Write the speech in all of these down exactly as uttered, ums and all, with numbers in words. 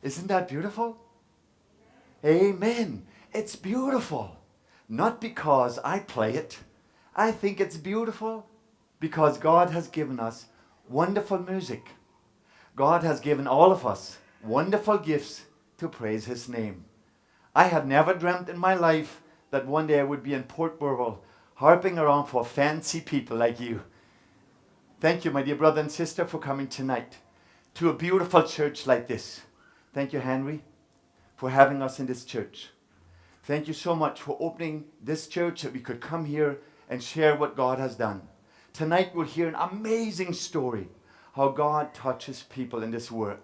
Isn't that beautiful? Amen. It's beautiful. Not because I play it. I think it's beautiful because God has given us wonderful music. God has given all of us wonderful gifts to praise His name. I had never dreamt in my life that one day I would be in Port Burwell harping around for fancy people like you. Thank you, my dear brother and sister, for coming tonight to a beautiful church like this. Thank you, Henry, for having us in this church. Thank you so much for opening this church that we could come here and share what God has done. Tonight we'll hear an amazing story how God touches people in this world.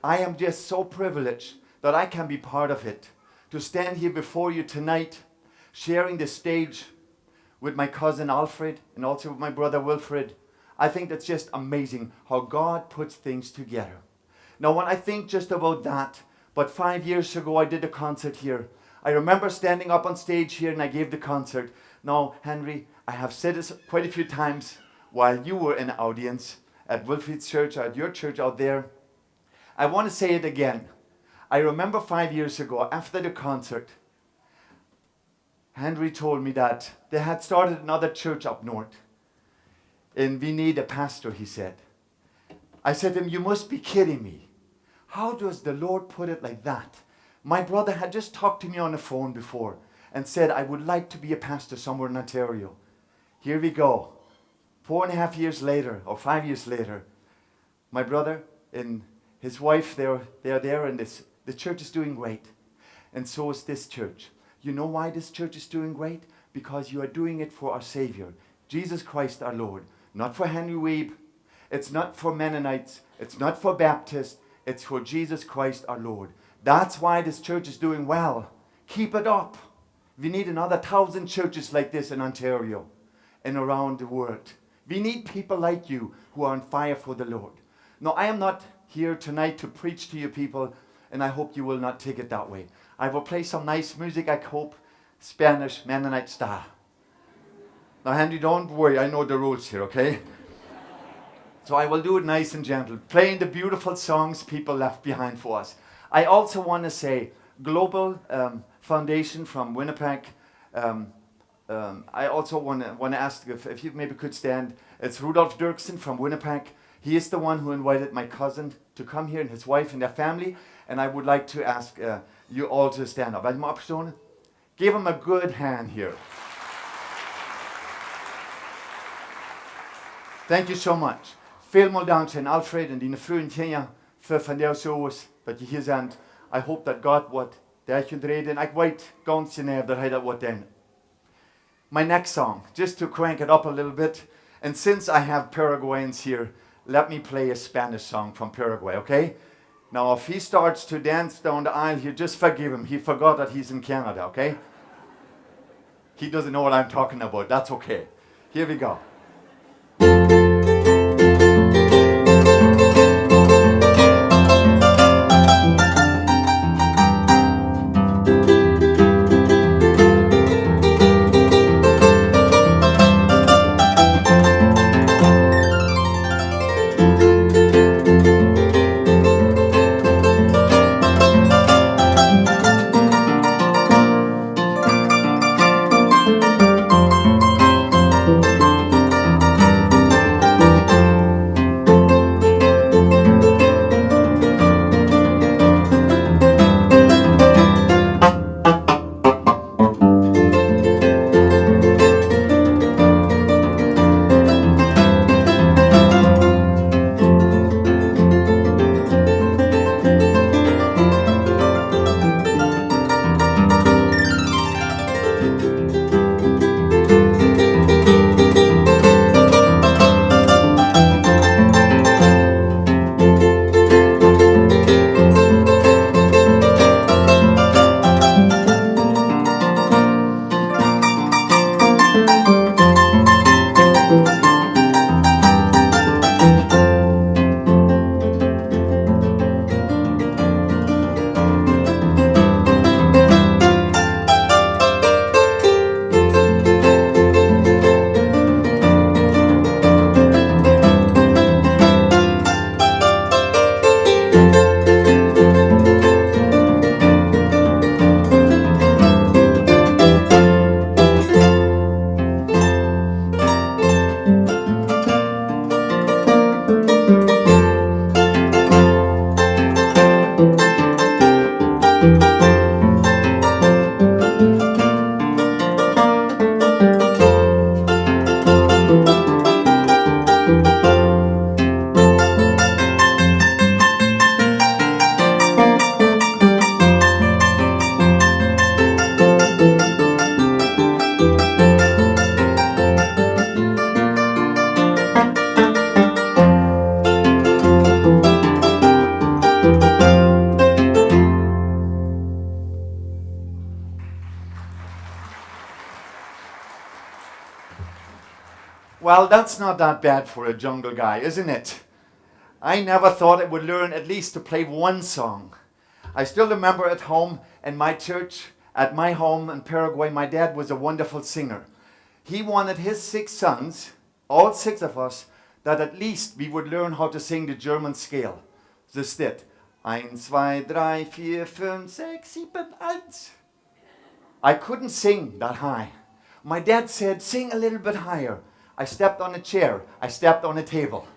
I am just so privileged that I can be part of it, to stand here before you tonight, sharing the stage with my cousin Alfred and also with my brother Wilfred. I think that's just amazing how God puts things together. Now, when I think just about that, but five years ago I did a concert here. I remember standing up on stage here and I gave the concert. Now, Henry, I have said this quite a few times while you were in the audience at Wilfred's church, at your church out there. I want to say it again. I remember five years ago, after the concert, Henry told me that they had started another church up north. And we need a pastor, he said. I said to him, "You must be kidding me. How does the Lord put it like that?" My brother had just talked to me on the phone before and said, "I would like to be a pastor somewhere in Ontario." Here we go. Four and a half years later, or five years later, my brother and his wife, they're, they're there, and this, the church is doing great. And so is this church. You know why this church is doing great? Because you are doing it for our Savior, Jesus Christ our Lord. Not for Henry Webb. It's not for Mennonites. It's not for Baptists. It's for Jesus Christ our Lord. That's why this church is doing well. Keep it up. We need another thousand churches like this in Ontario and around the world. We need people like you who are on fire for the Lord. Now, I am not here tonight to preach to you people, and I hope you will not take it that way. I will play some nice music, I hope, Spanish Mennonite style. Now, Henry, don't worry, I know the rules here, okay? So I will do it nice and gentle, playing the beautiful songs people left behind for us. I also want to say, Global, um, Foundation from Winnipeg, um, um, I also want to, want to ask if, if you maybe could stand. It's Rudolf Dirksen from Winnipeg. He is the one who invited my cousin to come here and his wife and their family. And I would like to ask, uh, you all to stand up. Laten we opstaan. Give him a good hand here. Thank you so much. Välmol dank scheen, Alfred, un diene Fru un Kjinja, fa vondoag soo, daut jie hia sent. I hope that God woat derch junt räden. Ekj weet gaunz jeneiw daut hee daut woat doonen. My next song, just to crank it up a little bit, and since I have Paraguayans here, let me play a Spanish song from Paraguay, okay? Now, if he starts to dance down the aisle here, just forgive him. He forgot that he's in Canada, okay? He doesn't know what I'm talking about. That's okay. Here we go. Well, that's not that bad for a jungle guy, isn't it? I never thought I would learn at least to play one song. I still remember at home in my church, at my home in Paraguay, my dad was a wonderful singer. He wanted his six sons, all six of us, that at least we would learn how to sing the German scale. This did. Eins, zwei, drei, vier, fünf, sechs, sieben, eins. I couldn't sing that high. My dad said, "Sing a little bit higher." I stepped on a chair. I stepped on a table.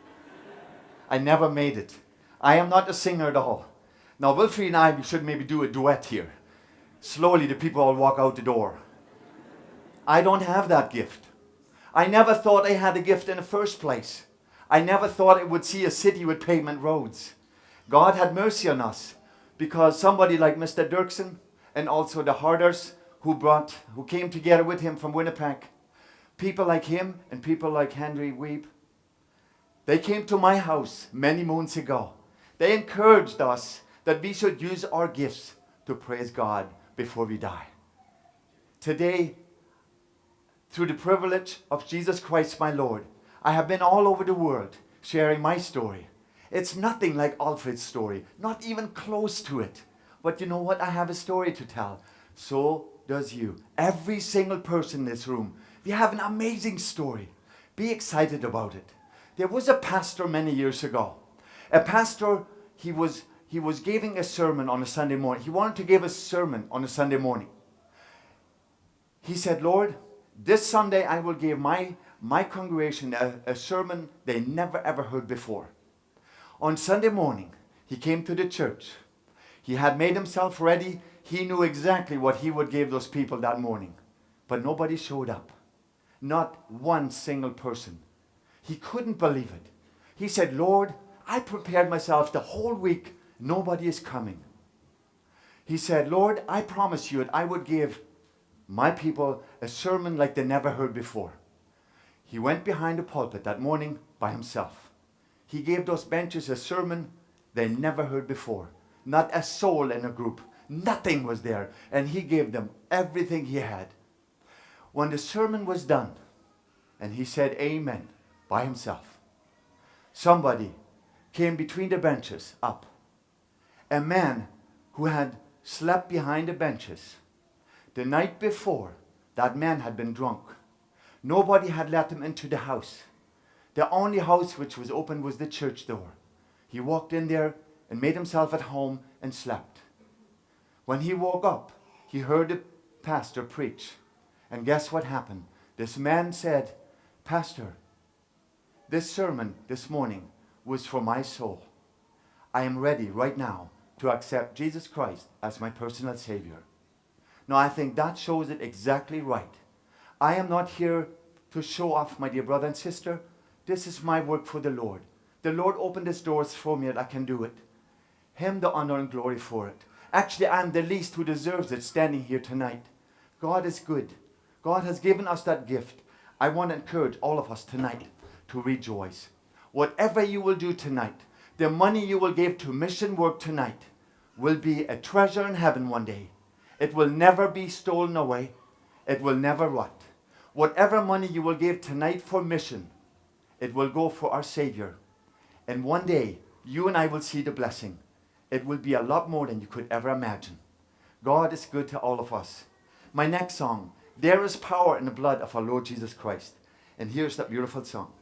I never made it. I am not a singer at all. Now, Wilfried and I, we should maybe do a duet here. Slowly, the people all walk out the door. I don't have that gift. I never thought I had a gift in the first place. I never thought I would see a city with pavement roads. God had mercy on us because somebody like Mister Dirksen and also the Harders who brought, who came together with him from Winnipeg, people like him and people like Henry Wiebe, they came to my house many moons ago. They encouraged us that we should use our gifts to praise God before we die. Today, through the privilege of Jesus Christ my Lord, I have been all over the world sharing my story. It's nothing like Alfred's story, not even close to it. But you know what? I have a story to tell. So does you. Every single person in this room, we have an amazing story. Be excited about it. There was a pastor many years ago. A pastor, he was, he was giving a sermon on a Sunday morning. He wanted to give a sermon on a Sunday morning. He said, "Lord, this Sunday I will give my, my congregation a, a sermon they never ever heard before." On Sunday morning, he came to the church. He had made himself ready. He knew exactly what he would give those people that morning. But nobody showed up. Not one single person. He couldn't believe it. He said, "Lord, I prepared myself the whole week. Nobody is coming." He said, "Lord, I promised you that I would give my people a sermon like they never heard before." He went behind the pulpit that morning by himself. He gave those benches a sermon they never heard before. Not a soul in a group. Nothing was there. And he gave them everything he had. When the sermon was done, and he said amen by himself, somebody came between the benches up. A man who had slept behind the benches. The night before, that man had been drunk. Nobody had let him into the house. The only house which was open was the church door. He walked in there and made himself at home and slept. When he woke up, he heard the pastor preach. And guess what happened? This man said, "Pastor, this sermon this morning was for my soul. I am ready right now to accept Jesus Christ as my personal Savior." Now, I think that shows it exactly right. I am not here to show off, my dear brother and sister. This is my work for the Lord. The Lord opened these doors for me that I can do it. Him the honor and glory for it. Actually, I am the least who deserves it standing here tonight. God is good. God has given us that gift. I want to encourage all of us tonight to rejoice. Whatever you will do tonight, the money you will give to mission work tonight will be a treasure in heaven one day. It will never be stolen away. It will never rot. Whatever money you will give tonight for mission, it will go for our Savior. And one day, you and I will see the blessing. It will be a lot more than you could ever imagine. God is good to all of us. My next song, "There Is Power in the Blood of Our Lord Jesus Christ." And here's that beautiful song.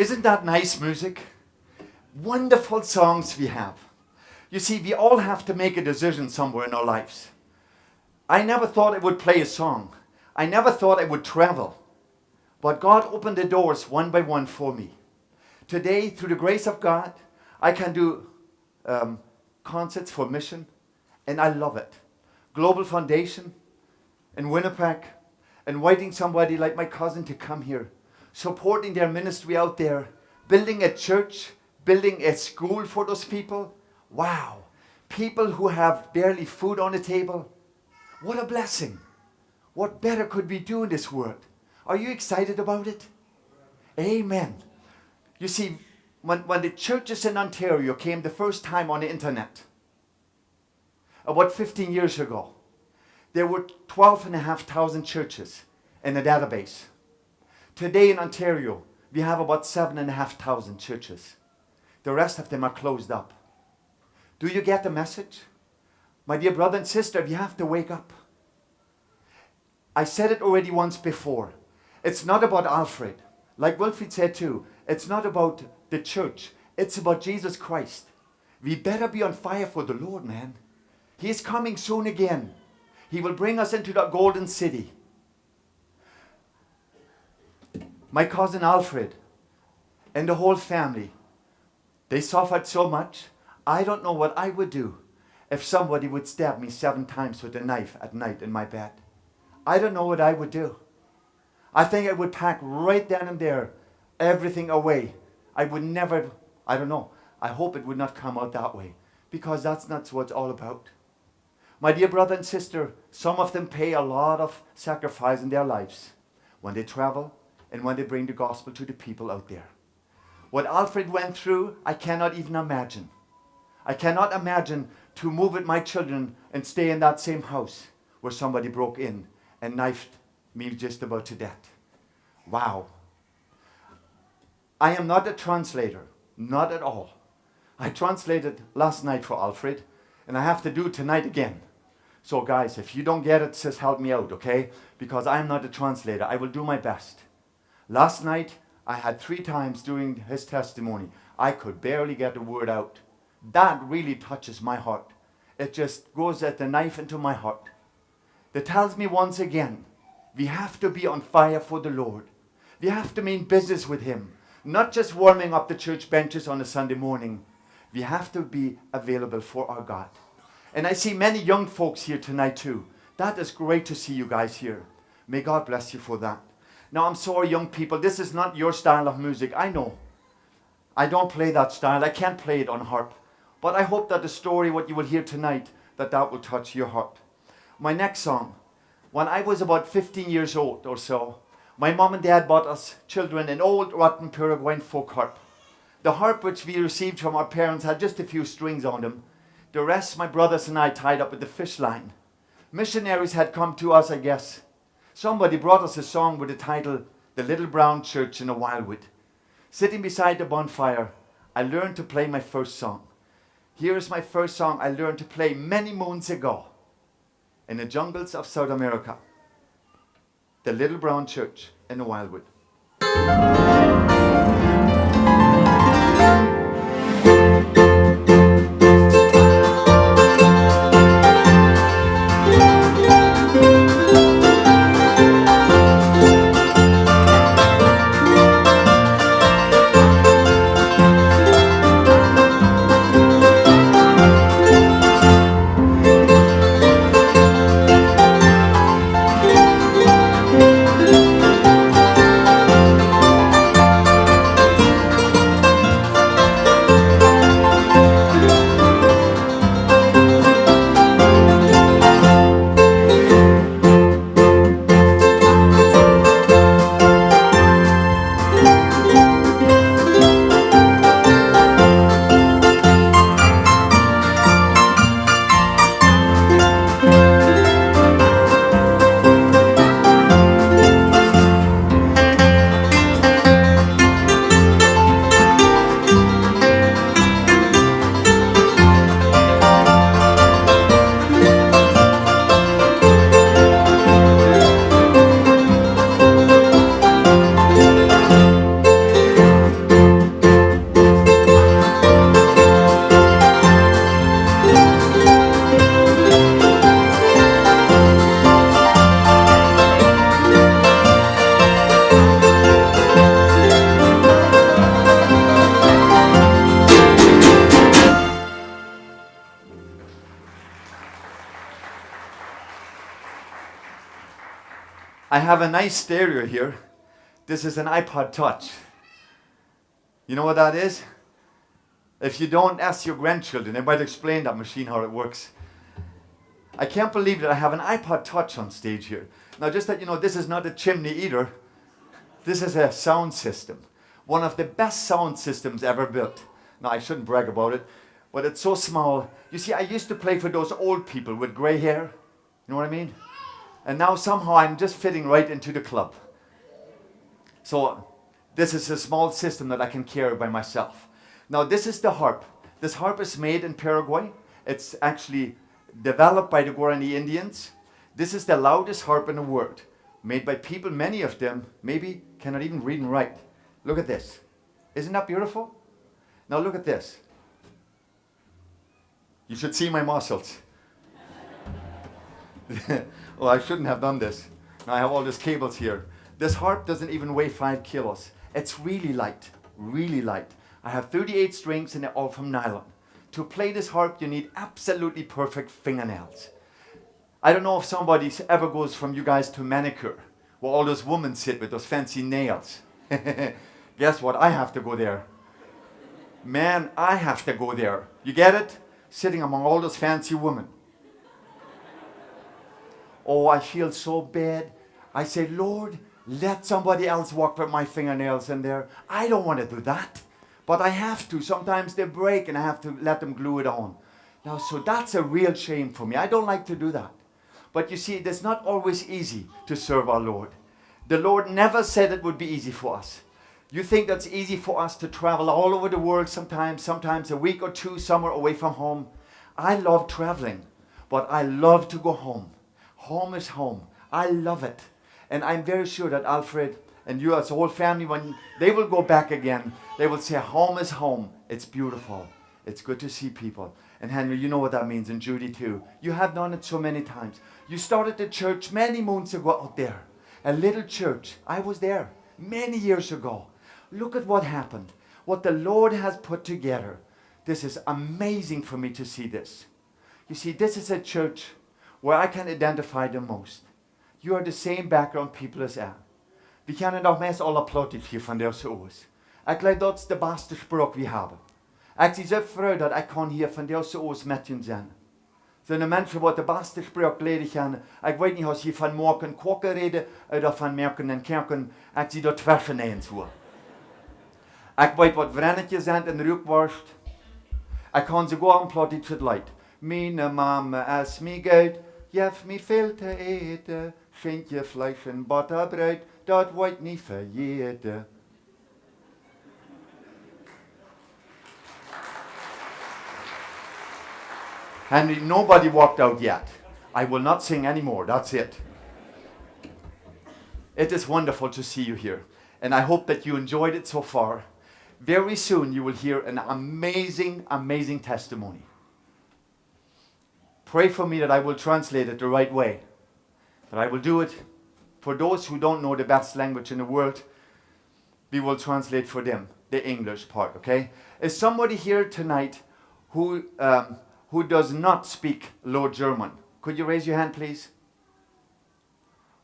Isn't that nice music? Wonderful songs we have. You see, we all have to make a decision somewhere in our lives. I never thought I would play a song. I never thought I would travel. But God opened the doors one by one for me. Today, through the grace of God, I can do um, concerts for mission, and I love it. Global Foundation in Winnipeg, inviting somebody like my cousin to come here, supporting their ministry out there, building a church, building a school for those people. Wow. People who have barely food on the table. What a blessing. What better could we do in this world? Are you excited about it? Amen. You see, when, when the churches in Ontario came the first time on the internet, about fifteen years ago, there were twelve and a half thousand churches in the database. Today in Ontario, we have about seven and a half thousand churches. The rest of them are closed up. Do you get the message? My dear brother and sister, we have to wake up. I said it already once before. It's not about Alfred. Like Wilfried said too, it's not about the church. It's about Jesus Christ. We better be on fire for the Lord, man. He is coming soon again. He will bring us into the golden city. My cousin Alfred and the whole family, they suffered so much. I don't know what I would do if somebody would stab me seven times with a knife at night in my bed. I don't know what I would do. I think I would pack right then and there everything away. I would never, I don't know. I hope it would not come out that way, because that's not what it's all about. My dear brother and sister, some of them pay a lot of sacrifice in their lives when they travel and when they bring the gospel to the people out there. What Alfred went through, I cannot even imagine. I cannot imagine to move with my children and stay in that same house where somebody broke in and knifed me just about to death. Wow. I am not a translator, not at all. I translated last night for Alfred, and I have to do it tonight again. So, guys, if you don't get it, just help me out, okay? Because I am not a translator. I will do my best. Last night, I had three times during his testimony, I could barely get a word out. That really touches my heart. It just goes like a knife into my heart. That tells me once again, we have to be on fire for the Lord. We have to mean business with Him, not just warming up the church benches on a Sunday morning. We have to be available for our God. And I see many young folks here tonight too. That is great to see you guys here. May God bless you for that. Now, I'm sorry, young people, this is not your style of music, I know. I don't play that style. I can't play it on harp. But I hope that the story, what you will hear tonight, that that will touch your heart. My next song, when I was about fifteen years old or so, my mom and dad bought us children an old rotten Paraguayan folk harp. The harp which we received from our parents had just a few strings on them. The rest my brothers and I tied up with the fish line. Missionaries had come to us, I guess. Somebody brought us a song with the title The Little Brown Church in the Wildwood. Sitting beside the bonfire, I learned to play my first song. Here is my first song I learned to play many moons ago in the jungles of South America. The Little Brown Church in the Wildwood. I have a nice stereo here. This is an iPod Touch. You know what that is? If you don't, ask your grandchildren. They might explain that machine, how it works. I can't believe that I have an iPod Touch on stage here. Now, just that you know, this is not a chimney either. This is a sound system. One of the best sound systems ever built. Now, I shouldn't brag about it, but it's so small. You see, I used to play for those old people with gray hair. You know what I mean? And now somehow I'm just fitting right into the club. So this is a small system that I can carry by myself. Now this is the harp. This harp is made in Paraguay. It's actually developed by the Guarani Indians. This is the loudest harp in the world, made by people, many of them maybe cannot even read and write. Look at this. Isn't that beautiful? Now look at this. You should see my muscles. Oh, I shouldn't have done this. Now I have all these cables here. This harp doesn't even weigh five kilos. It's really light, really light. I have thirty-eight strings and they're all from nylon. To play this harp, you need absolutely perfect fingernails. I don't know if somebody s- ever goes from you guys to manicure, where all those women sit with those fancy nails. Guess what? I have to go there. Man, I have to go there. You get it? Sitting among all those fancy women. Oh, I feel so bad. I say, Lord, let somebody else walk with my fingernails in there. I don't want to do that. But I have to. Sometimes they break and I have to let them glue it on. Now, so that's a real shame for me. I don't like to do that. But you see, it's not always easy to serve our Lord. The Lord never said it would be easy for us. You think that's easy for us to travel all over the world sometimes, sometimes a week or two somewhere away from home? I love traveling, but I love to go home. Home is home. I love it. And I'm very sure that Alfred and you, as a whole family, when they will go back again, they will say, home is home. It's beautiful. It's good to see people. And Henry, you know what that means, and Judy too. You have done it so many times. You started a church many moons ago out there. A little church. I was there many years ago. Look at what happened. What the Lord has put together. This is amazing for me to see this. You see, this is a church where I can identify the most. You are the same background people as I. Wie kjennen noch meist aule Plautdietsch hia vondoag soo aus. Ekj jleew daut es de baste Sproak wie haben. Ekj sie soo froo daut ekj kaun hia vondoag soo aus met junt sennen. Soone Menschen waut de baste Sproak lieren kjennen. Ekj weet nich aus jie von moaken Koaken räden ooda von moaken un koaken. Ekj sie doa tweschen eent wua. Ekj weet waut Wrennetjes sent un Ruakworscht. Ekj kaun soogoa een Plautdietschet Leet. Miene Mame es mie goot, jeft mie väl to äten, Schintje, Fleesch un Botta, Broot, daut woa ekj nie vejäten. Henry, nobody walked out yet. I will not sing anymore. That's it. It is wonderful to see you here. And I hope that you enjoyed it so far. Very soon you will hear an amazing, amazing testimony. Pray for me that I will translate it the right way. That I will do it for those who don't know the best language in the world. We will translate for them the English part, okay? Is somebody here tonight who, um, who does not speak Low German? Could you raise your hand, please?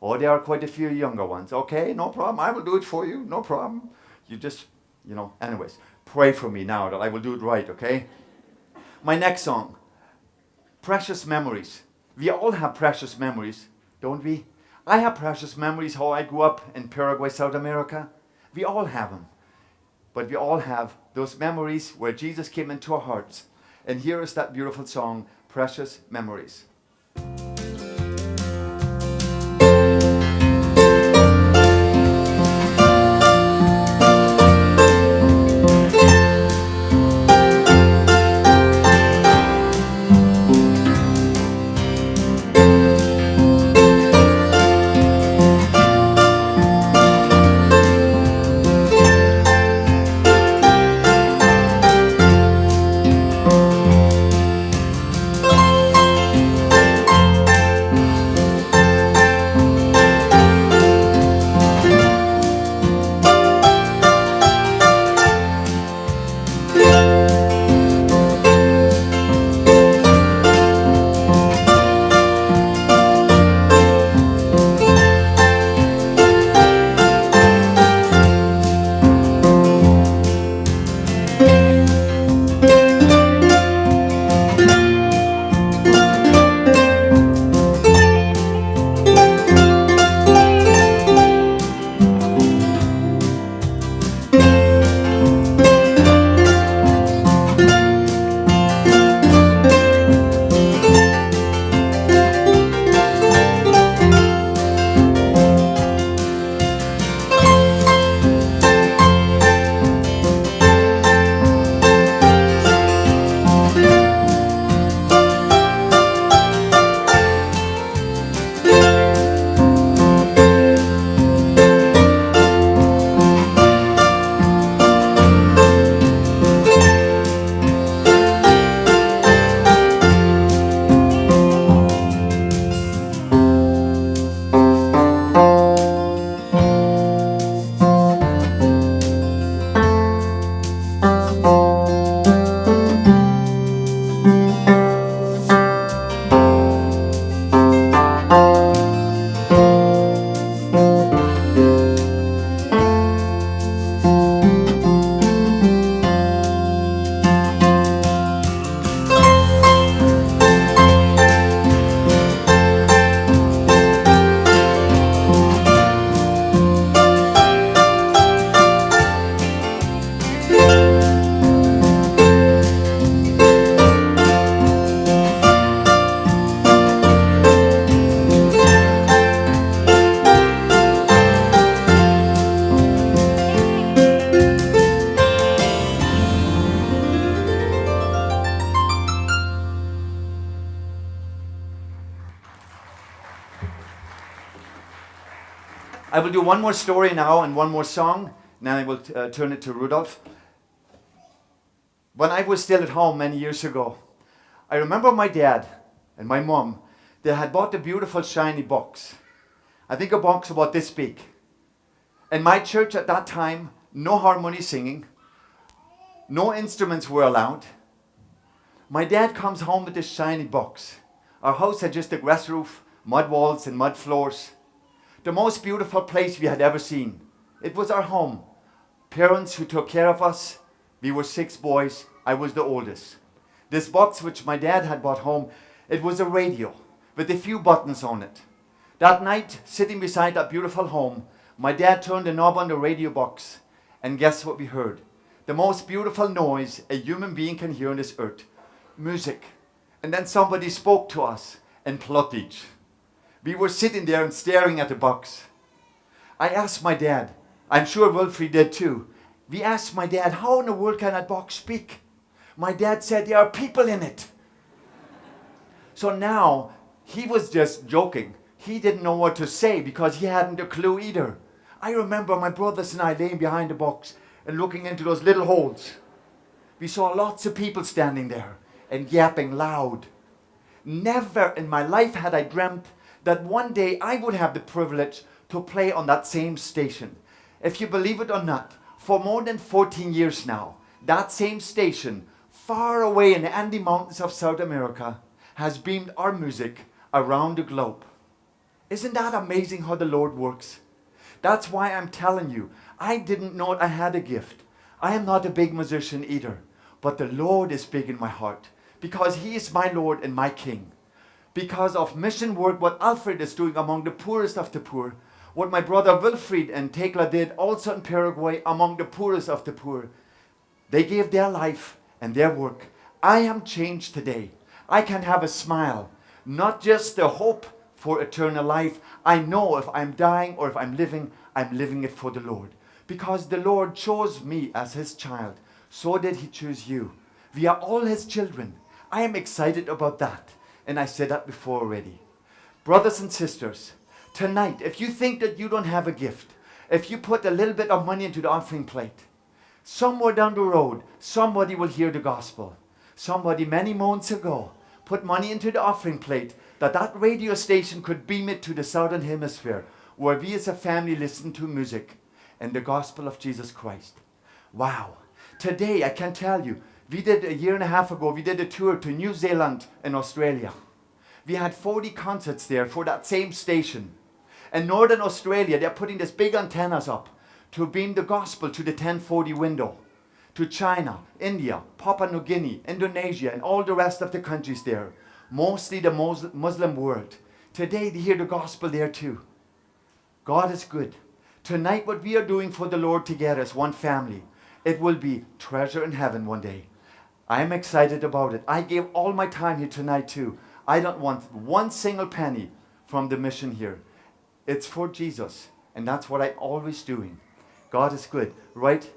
Oh, there are quite a few younger ones. Okay, no problem. I will do it for you. No problem. You just, you know, anyways, pray for me now that I will do it right, okay? My next song, Precious Memories. We all have precious memories, don't we? I have precious memories how I grew up in Paraguay, South America. We all have them. But we all have those memories where Jesus came into our hearts. And here is that beautiful song, Precious Memories. I will do one more story now and one more song, and then I will uh, turn it to Rudolf. When I was still at home many years ago, I remember my dad and my mom, they had bought a beautiful shiny box. I think a box about this big. In my church at that time, no harmony singing, no instruments were allowed. My dad comes home with this shiny box. Our house had just a grass roof, mud walls, and mud floors. The most beautiful place we had ever seen. It was our home. Parents who took care of us. We were six boys. I was the oldest. This box, which my dad had brought home, it was a radio with a few buttons on it. That night, sitting beside that beautiful home, my dad turned the knob on the radio box, and guess what we heard? The most beautiful noise a human being can hear on this earth. Music. And then somebody spoke to us in Plattdeutsch. We were sitting there and staring at the box. I asked my dad, I'm sure Wilfried did too. We asked my dad, how in the world can that box speak? My dad said, there are people in it. So now, he was just joking. He didn't know what to say because he hadn't a clue either. I remember my brothers and I laying behind the box and looking into those little holes. We saw lots of people standing there and yapping loud. Never in my life had I dreamt that one day I would have the privilege to play on that same station. If you believe it or not, for more than fourteen years now, that same station, far away in the Andes Mountains of South America, has beamed our music around the globe. Isn't that amazing how the Lord works? That's why I'm telling you, I didn't know I had a gift. I am not a big musician either, but the Lord is big in my heart because He is my Lord and my King. Because of mission work, what Alfred is doing among the poorest of the poor, what my brother Wilfried and Tekla did also in Paraguay among the poorest of the poor, they gave their life and their work. I am changed today. I can have a smile, not just the hope for eternal life. I know if I'm dying or if I'm living, I'm living it for the Lord. Because the Lord chose me as His child, so did He choose you. We are all His children. I am excited about that. And I said that before already. Brothers and sisters, tonight, if you think that you don't have a gift, if you put a little bit of money into the offering plate, somewhere down the road, somebody will hear the gospel. Somebody many months ago put money into the offering plate that that radio station could beam it to the southern hemisphere, where we as a family listen to music and the gospel of Jesus Christ. Wow. Today, I can tell you, we did a year and a half ago, we did a tour to New Zealand and Australia. We had forty concerts there for that same station. In Northern Australia, they're putting these big antennas up to beam the gospel to the ten forty window, to China, India, Papua New Guinea, Indonesia, and all the rest of the countries there. Mostly the Mus- Muslim world. Today, they hear the gospel there too. God is good. Tonight, what we are doing for the Lord together as one family, it will be treasure in heaven one day. I am excited about it. I gave all my time here tonight too. I don't want one single penny from the mission here. It's for Jesus, and that's what I'm always doing. God is good, right?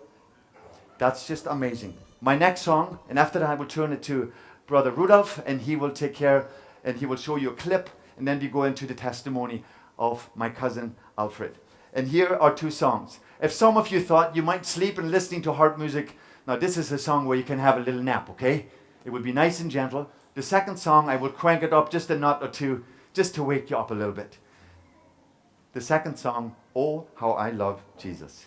That's just amazing. My next song, and after that I will turn it to Brother Rudolf, and he will take care, and he will show you a clip, and then we go into the testimony of my cousin Alfred. And here are two songs. If some of you thought you might sleep in listening to hard music, now this is a song where you can have a little nap, okay? It will be nice and gentle. The second song, I will crank it up just a knot or two, just to wake you up a little bit. The second song, Oh, How I Love Jesus.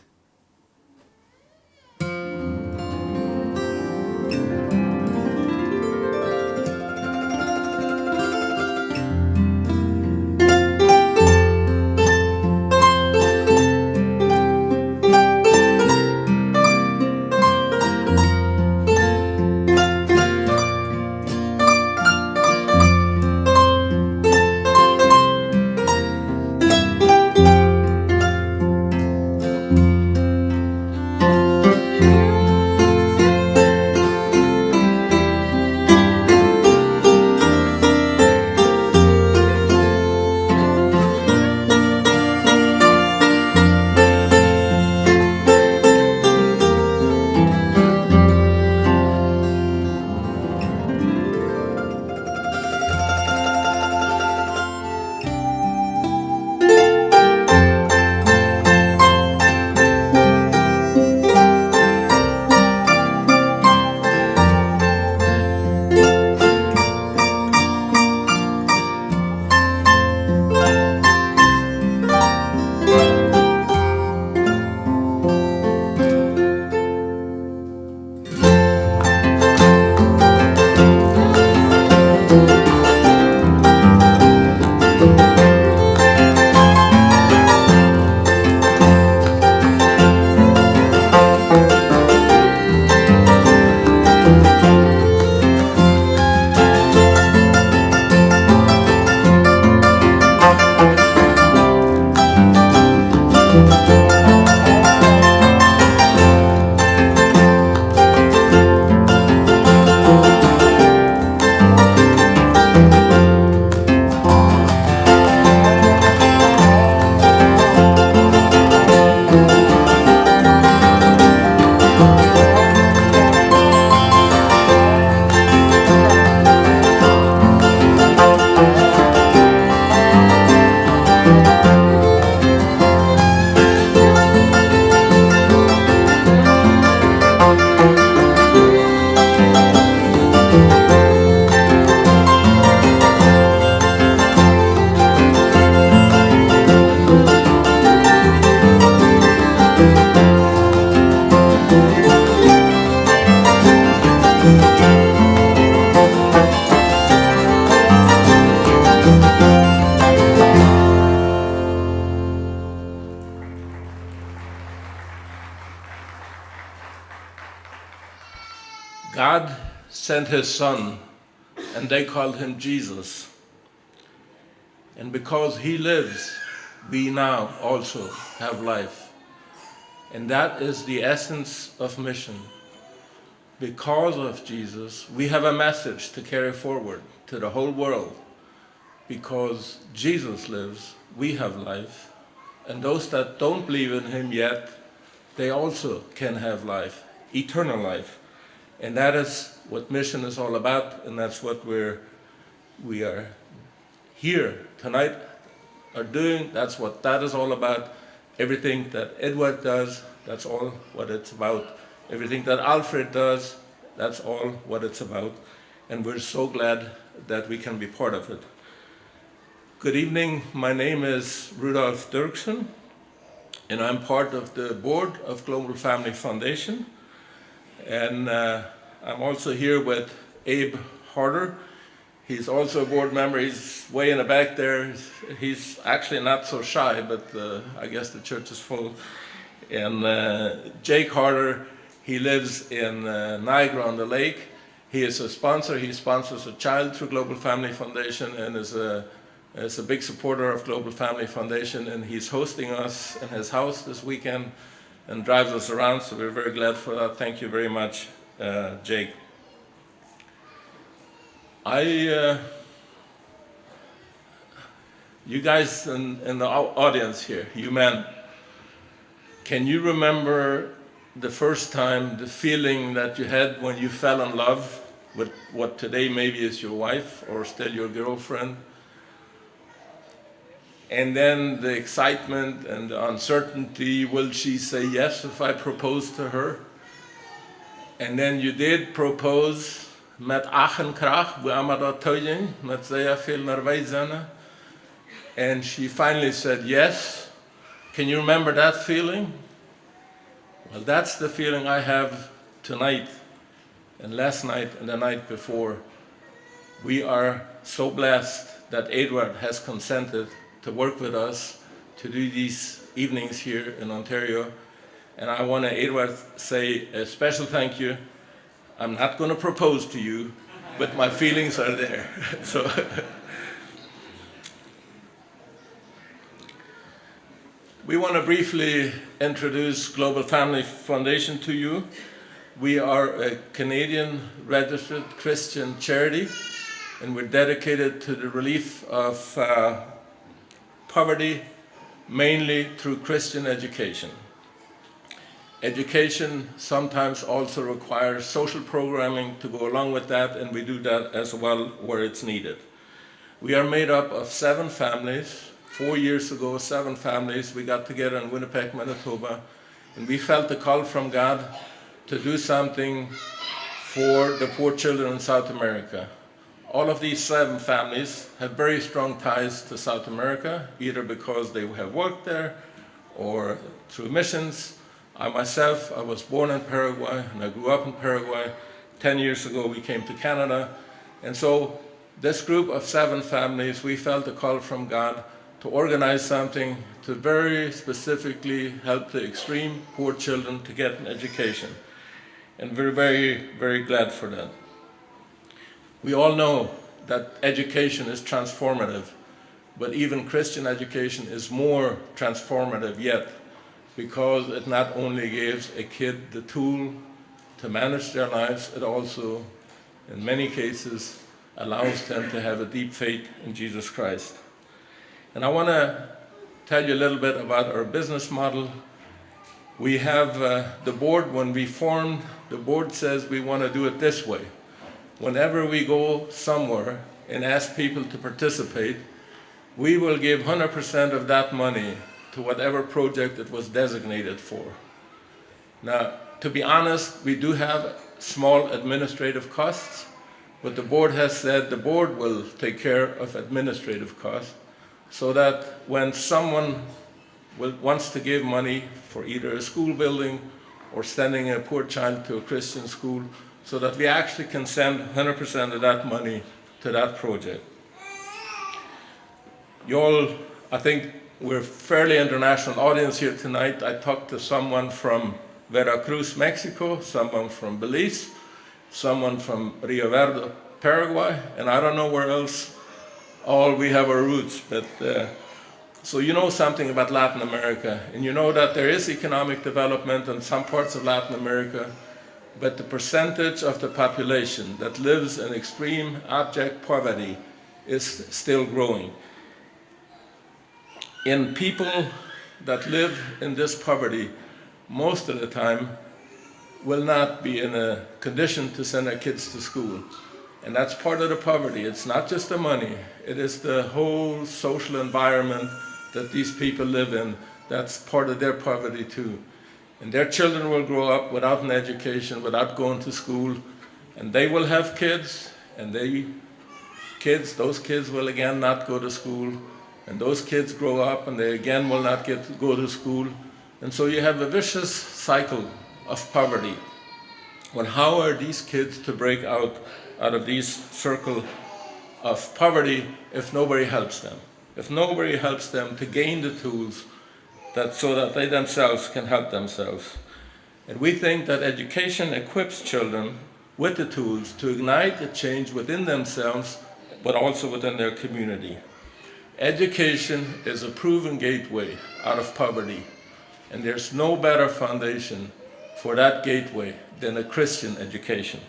God sent his son, and they called him Jesus. And because he lives, we now also have life. And that is the essence of mission. Because of Jesus, we have a message to carry forward to the whole world. Because Jesus lives, we have life. And those that don't believe in him yet, they also can have life, eternal life. And that is what mission is all about, and that's what we're, we are here tonight are doing. That's what that is all about. Everything that Edward does, that's all what it's about. Everything that Alfred does, that's all what it's about. And we're so glad that we can be part of it. Good evening. My name is Rudolf Dirksen, and I'm part of the board of Global Family Foundation. And uh, I'm also here with Abe Harder. He's also a board member. He's way in the back there. He's actually not so shy, but uh, I guess the church is full. And uh, Jake Harder, he lives in uh, Niagara on the Lake. He is a sponsor. He sponsors a child through Global Family Foundation and is a, is a big supporter of Global Family Foundation. And he's hosting us in his house this weekend and drives us around. So we're very glad for that. Thank you very much, uh, Jake. I, uh, you guys in, in the au- audience here, you men, can you remember the first time, the feeling that you had when you fell in love with what today maybe is your wife or still your girlfriend? And then the excitement and the uncertainty, will she say yes if I propose to her? And then you did propose, met Ach un Krach, woo emma daut toojinj, met sea väl Nerwees. And she finally said yes. Can you remember that feeling? Well, that's the feeling I have tonight and last night and the night before. We are so blessed that Edward has consented to work with us to do these evenings here in Ontario. And I want to, Edward, say a special thank you. I'm not going to propose to you, but my feelings are there. So we want to briefly introduce Global Family Foundation to you. We are a Canadian registered Christian charity, and we're dedicated to the relief of uh, poverty, mainly through Christian education. Education sometimes also requires social programming to go along with that, and we do that as well where it's needed. We are made up of seven families. Four years ago, seven families, we got together in Winnipeg, Manitoba, and we felt the call from God to do something for the poor children in South America. All of these seven families have very strong ties to South America, either because they have worked there or through missions. I myself, I was born in Paraguay and I grew up in Paraguay. Ten years ago, we came to Canada. And so, this group of seven families, we felt a call from God to organize something to very specifically help the extreme poor children to get an education. And we're very, very glad for that. We all know that education is transformative, but even Christian education is more transformative yet, because it not only gives a kid the tool to manage their lives, it also, in many cases, allows them to have a deep faith in Jesus Christ. And I want to tell you a little bit about our business model. We have uh, the board, when we formed, the board says we want to do it this way. Whenever we go somewhere and ask people to participate, we will give one hundred percent of that money to whatever project it was designated for. Now, to be honest, we do have small administrative costs, but the board has said the board will take care of administrative costs, so that when someone will, wants to give money for either a school building or sending a poor child to a Christian school, so that we actually can send one hundred percent of that money to that project. You all, I think we're a fairly international audience here tonight. I talked to someone from Veracruz, Mexico, someone from Belize, someone from Rio Verde, Paraguay, and I don't know where else all we have our roots, but, uh, so you know something about Latin America, and you know that there is economic development in some parts of Latin America, but the percentage of the population that lives in extreme abject poverty is still growing. And people that live in this poverty most of the time will not be in a condition to send their kids to school. And that's part of the poverty. It's not just the money, it is the whole social environment that these people live in. That's part of their poverty too. And their children will grow up without an education, without going to school. And they will have kids, and they kids, those kids will again not go to school. And those kids grow up and they again will not get to go to school. And so you have a vicious cycle of poverty. Well, how are these kids to break out, out of this circle of poverty if nobody helps them? If nobody helps them to gain the tools that, so that they themselves can help themselves. And we think that education equips children with the tools to ignite the change within themselves, but also within their community. Education is a proven gateway out of poverty, and there's no better foundation for that gateway than a Christian education.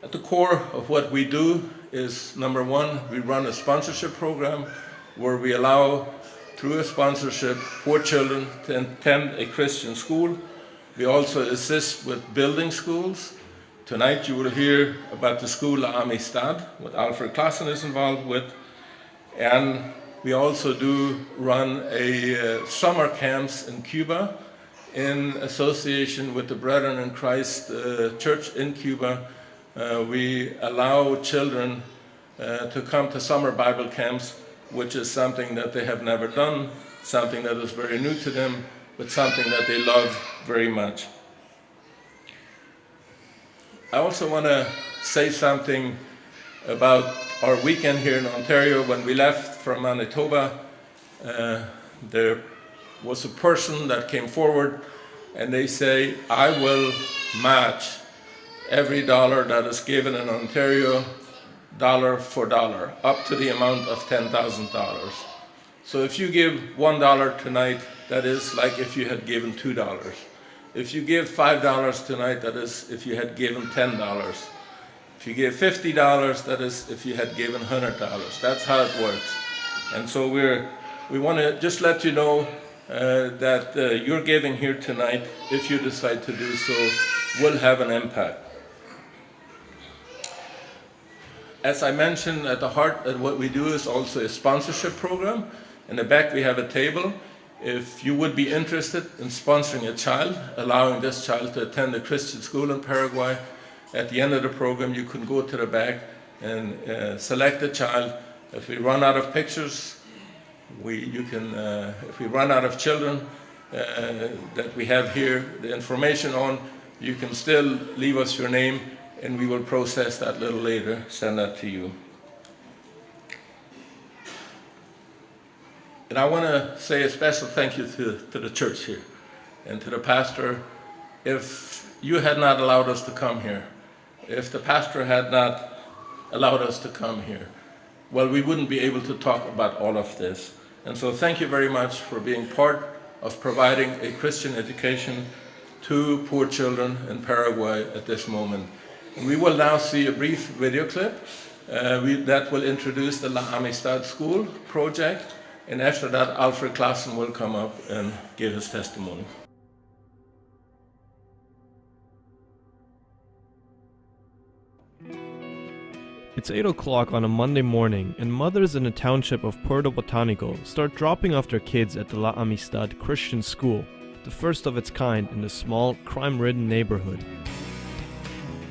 At the core of what we do is, number one, we run a sponsorship program where we allow, through a sponsorship, poor children to attend a Christian school. We also assist with building schools. Tonight you will hear about the school La Amistad, what Alfred Klassen is involved with. And we also do run a, uh, summer camps in Cuba in association with the Brethren in Christ, uh, Church in Cuba. Uh, we allow children, uh, to come to summer Bible camps, which is something that they have never done, something that is very new to them, but something that they love very much. I also want to say something about our weekend here in Ontario. When we left from Manitoba, uh, there was a person that came forward and they say, "I will match every dollar that is given in Ontario, dollar for dollar, up to the amount of ten thousand dollars." So if you give one dollar tonight, that is like if you had given two dollars. If you give five dollars tonight, that is if you had given ten dollars. If you give fifty dollars, that is if you had given a hundred dollars. That's how it works. And so we're, we want to just let you know, uh, that, uh, your giving here tonight, if you decide to do so, will have an impact. As I mentioned, at the heart of what we do is also a sponsorship program. In the back, we have a table. If you would be interested in sponsoring a child, allowing this child to attend a Christian school in Paraguay, at the end of the program, you can go to the back and, uh, select a child. If we run out of pictures, we, you can, uh, if we run out of children, uh, that we have here the information on, you can still leave us your name, and we will process that a little later, send that to you. And I want to say a special thank you to, to the church here and to the pastor. If you had not allowed us to come here, if the pastor had not allowed us to come here, well, we wouldn't be able to talk about all of this. And so thank you very much for being part of providing a Christian education to poor children in Paraguay at this moment. And we will now see a brief video clip, uh, we, that will introduce the La Amistad School project. And after that, Alfred Klassen will come up and give his testimony. It's eight o'clock on a Monday morning, and mothers in the township of Puerto Botánico start dropping off their kids at the La Amistad Christian School, the first of its kind in the small, crime-ridden neighborhood.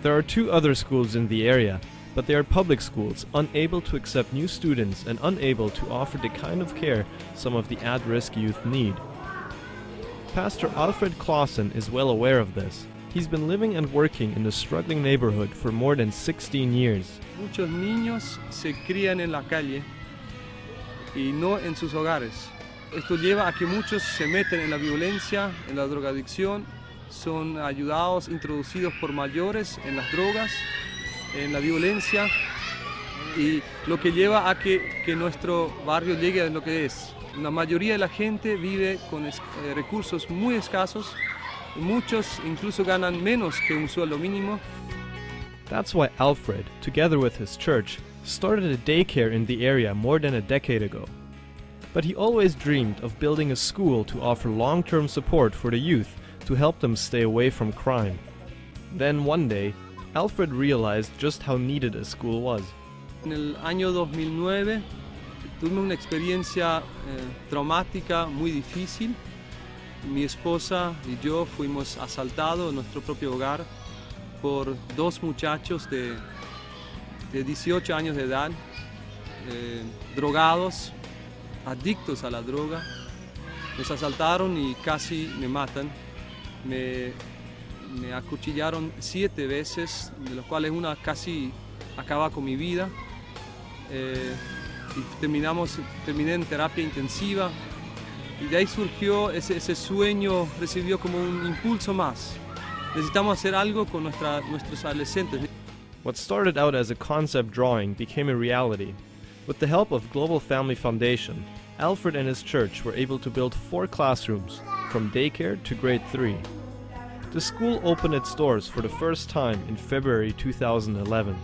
There are two other schools in the area, but they are public schools, unable to accept new students and unable to offer the kind of care some of the at-risk youth need. Pastor Alfred Klassen is well aware of this. He's been living and working in the struggling neighborhood for more than sixteen years. Muchos niños se crían en la calle y no en sus hogares. Esto lleva a que muchos se meten en la violencia, en la drogadicción, Son ayudados, introducidos por mayores en las drogas, en la violencia, y lo que lleva a que, que nuestro barrio llegue a lo que es. La mayoría de la gente vive con es- eh, recursos muy escasos, muchos incluso ganan menos que un sueldo mínimo. That's why Alfred, together with his church, started a daycare in the area more than a decade ago. But he always dreamed of building a school to offer long-term support for the youth to help them stay away from crime. Then one day, Alfred realized just how needed a school was. En el año dos mil nueve tuvimos una experiencia eh, traumática muy difícil. Mi esposa y yo fuimos asaltados en nuestro propio hogar por dos muchachos de, de dieciocho años de edad, eh, drogados, adictos a la droga. Nos asaltaron y casi me matan. Me, me acuchillaron siete veces, de los cuales una casi acaba con mi vida. Eh, y terminamos, terminé en terapia intensiva. Y de ahí surgió ese, ese sueño, recibió como un impulso más. Necesitamos hacer algo con nuestra, nuestros adolescentes. What started out as a concept drawing became a reality. With the help of Global Family Foundation, Alfred and his church were able to build four classrooms, from daycare to grade three. The school opened its doors for the first time in February two thousand eleven.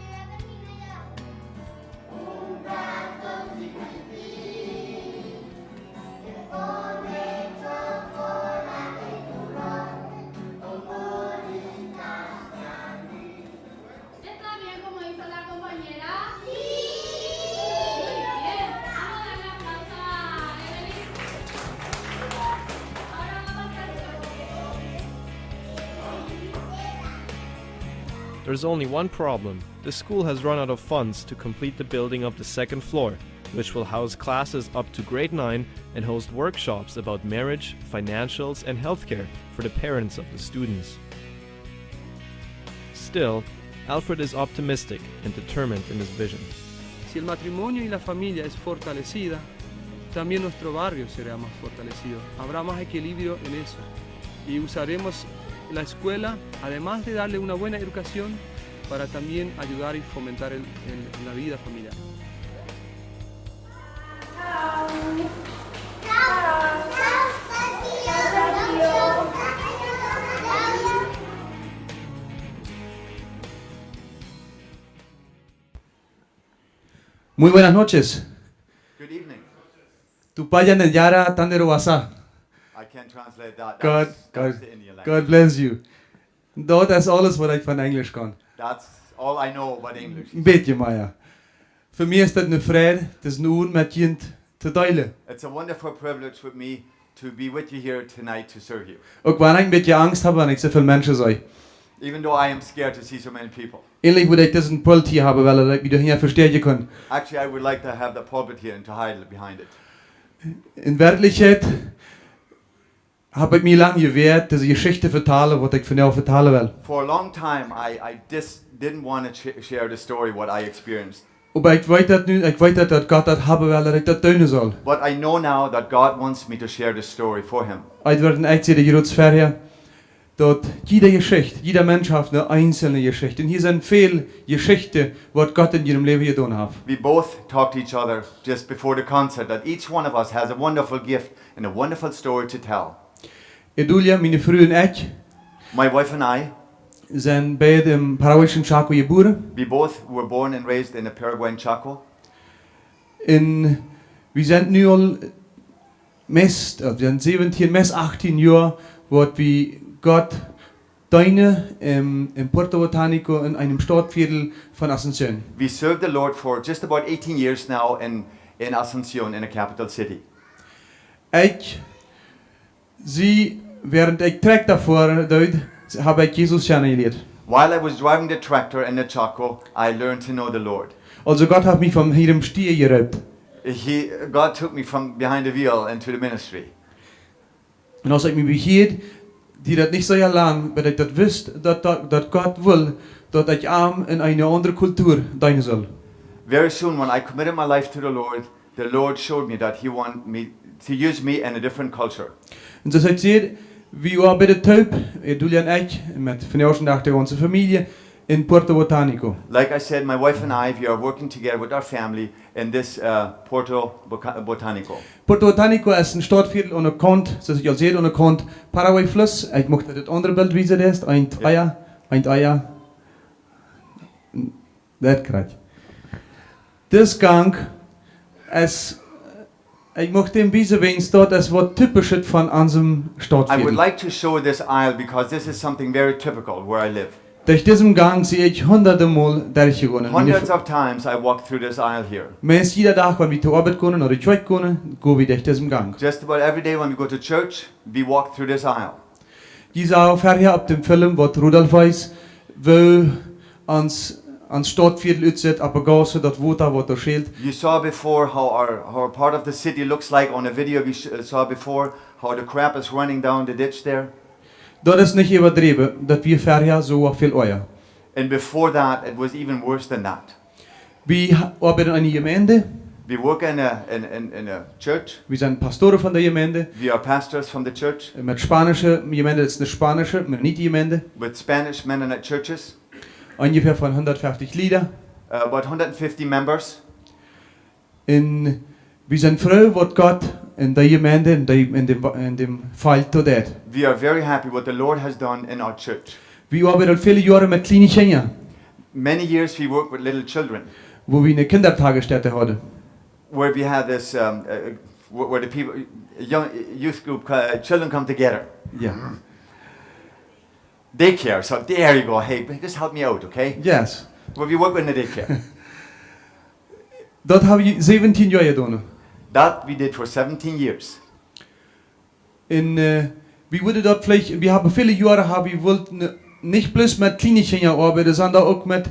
¿Está bien como hizo la compañera? Sí. Muy bien. Vamos a darle aplauso a Evelyn. Ahora vamos a hacer. There's only one problem. The school has run out of funds to complete the building of the second floor, which will house classes up to grade nine and host workshops about marriage, financials, and healthcare for the parents of the students. Still, Alfred is optimistic and determined in his vision. Si el matrimonio y la familia es fortalecida, también nuestro barrio será más fortalecido. Habrá más equilibrio en eso. Y usaremos la escuela, además de darle una buena educación, para también ayudar y fomentar el- el- la vida familiar. Muy buenas noches. Good evening. Tupayan en yara tandero wasa. I can't translate that. God, That's, that's God, the Indian language. God bless you. Dat is alles wat ik van Englisch kan. That's all I know about English. Een beetje, maar ja. Voor mij is dat een vrede, het is een oer met je te delen. It's a wonderful privilege for me to be with you here tonight to serve you. Ook wanneer ik een beetje angst heb, wanneer ik zoveel mensen zie. Even though I am scared to see so many people. Eindelijk moet ik deze pult hier hebben, wel dat ik me door hier versterken kan. Actually, I would like to have the pulpit here and to hide behind it. In werkelijkheid heb ik me lang geweerd deze geschichte vertalen wat ik vandaag vertalen wil. For a long time, I, I just didn't want to sh- share the story, what I experienced. Maar ik weet dat nu, ik weet dat, dat God dat hebben wil dat ik dat doen zal. But I know now that God wants me to share the story for him. Het werd een echt de grootste verhaal dat jede geschichte, jeder Mensch heeft een einzelne geschichte. En hier zijn veel geschichten wat God in ihrem leven gedaan heeft. We both talked to each other just before the concert that each one of us has a wonderful gift and a wonderful story to tell. Edulia, mijn vrouw en ik, My wife and I, zijn beide in Paraguay Chaco geboren. We both were born and raised in the Paraguayan Chaco. En we zijn nu al meest, eh, we zijn zeventien, meest achttien jaar wat we God dienen in, in Puerto Botánico in een stadviertel van Asunción. We serve the Lord for just about eighteen years now in, in Asunción, in the capital city. Ik zie, während ik tractor foaren deed, heb ik Jesus kennengelernt. While I was driving the tractor in the Chaco, I learned to know the Lord. Also Gott hat mich von hinterm Steer gerufen. He, God took me from behind the wheel into the ministry. En als ik mich bekieed, duurde dat nicht sehr lang, bis ich dat wist, dat, dat, dat Gott will, dat ich am in eine andere Kultur dienen soll. Very soon, when I committed my life to the Lord, the Lord showed me that He wanted me to use me in a different culture. En zoals ik zei, Wie oabeiden toop, eh, Julia un ekj, met vondoag dän Dach de gaunze Famielje en Puerto Botánico. Like I said, my wife and I, we are working together with our family in this, uh, Puerto Boca-, Botánico. Puerto Botánico es een Stautviertel aun de Kaunt, soo aus ekj aul säd, aun de Kaunt Paraguay Fluss. Ekj mucht daut aundre Bilt wiesen, daut es een, twee, een, twee. Daut kjrieech ekj. Dis Gang es, ekj mucht dän wiesen, wiels daut es waut typischet von onsem Stautviertel. I would like to show this aisle because this is something very typical where I live. Derch disen Gang sie ekj hunderte Mol derchjegonen. Hundreds of times I walk through this aisle here. Meist jieda Dach, wan wie to Oabeit gonen ooda Kjoakj gonen, go wie derch disen Gang. Just about every day when we go to church, we walk through this aisle. Jie sagen verhäa opp dän Film, waut Rudolf wees, woo ons, ons Stautviertel utsitt, opp de Gaussen, daut Wota, waut doa schält. You saw before how our, how our part of the city looks like on a video we sh-, uh, saw before, how the crap is running down the ditch there. Daut es nich äwadräwen, daut wia verhäa soo väl oaja. And before that, it was even worse than that. Wie ha-, oabeiden en eene Jemeent. We work in a, in, in, in a church. Wie sent Pastoren von de Jemeent. We are pastors from the church. Met spaunische Jemeent, daut es eene spaunische Mennoniten Jemeent. With Spanish Mennonite churches. Onjefäa von hundatfeftich Lied. Uh, about hundred fifty members. Un wie sent froo, waut Gott en de Jemeent, en de, en däm, en däm Feld to deit. We are very happy what the Lord has done in our church. Wie oabeiden aul väle Joaren met kjliene Kjinja. Many years we work with little children. Wua wie eene Kindertagesstätte hauden. Where we had this, um, uh, where, where the people, young youth group, uh, children come together. Jo. Daycare, so there you go. Hey, just help me out, okay? Yes. Well, we work in the daycare. Daut hab wie säwentieen Joa jedonen. That we did for seventeen years. Un, eh, wie wullen daut veleicht, wie haben väle Joaren, hab wie wullt ne-, nich bloos met kjliene Kjinja oabeiden, sonda uk met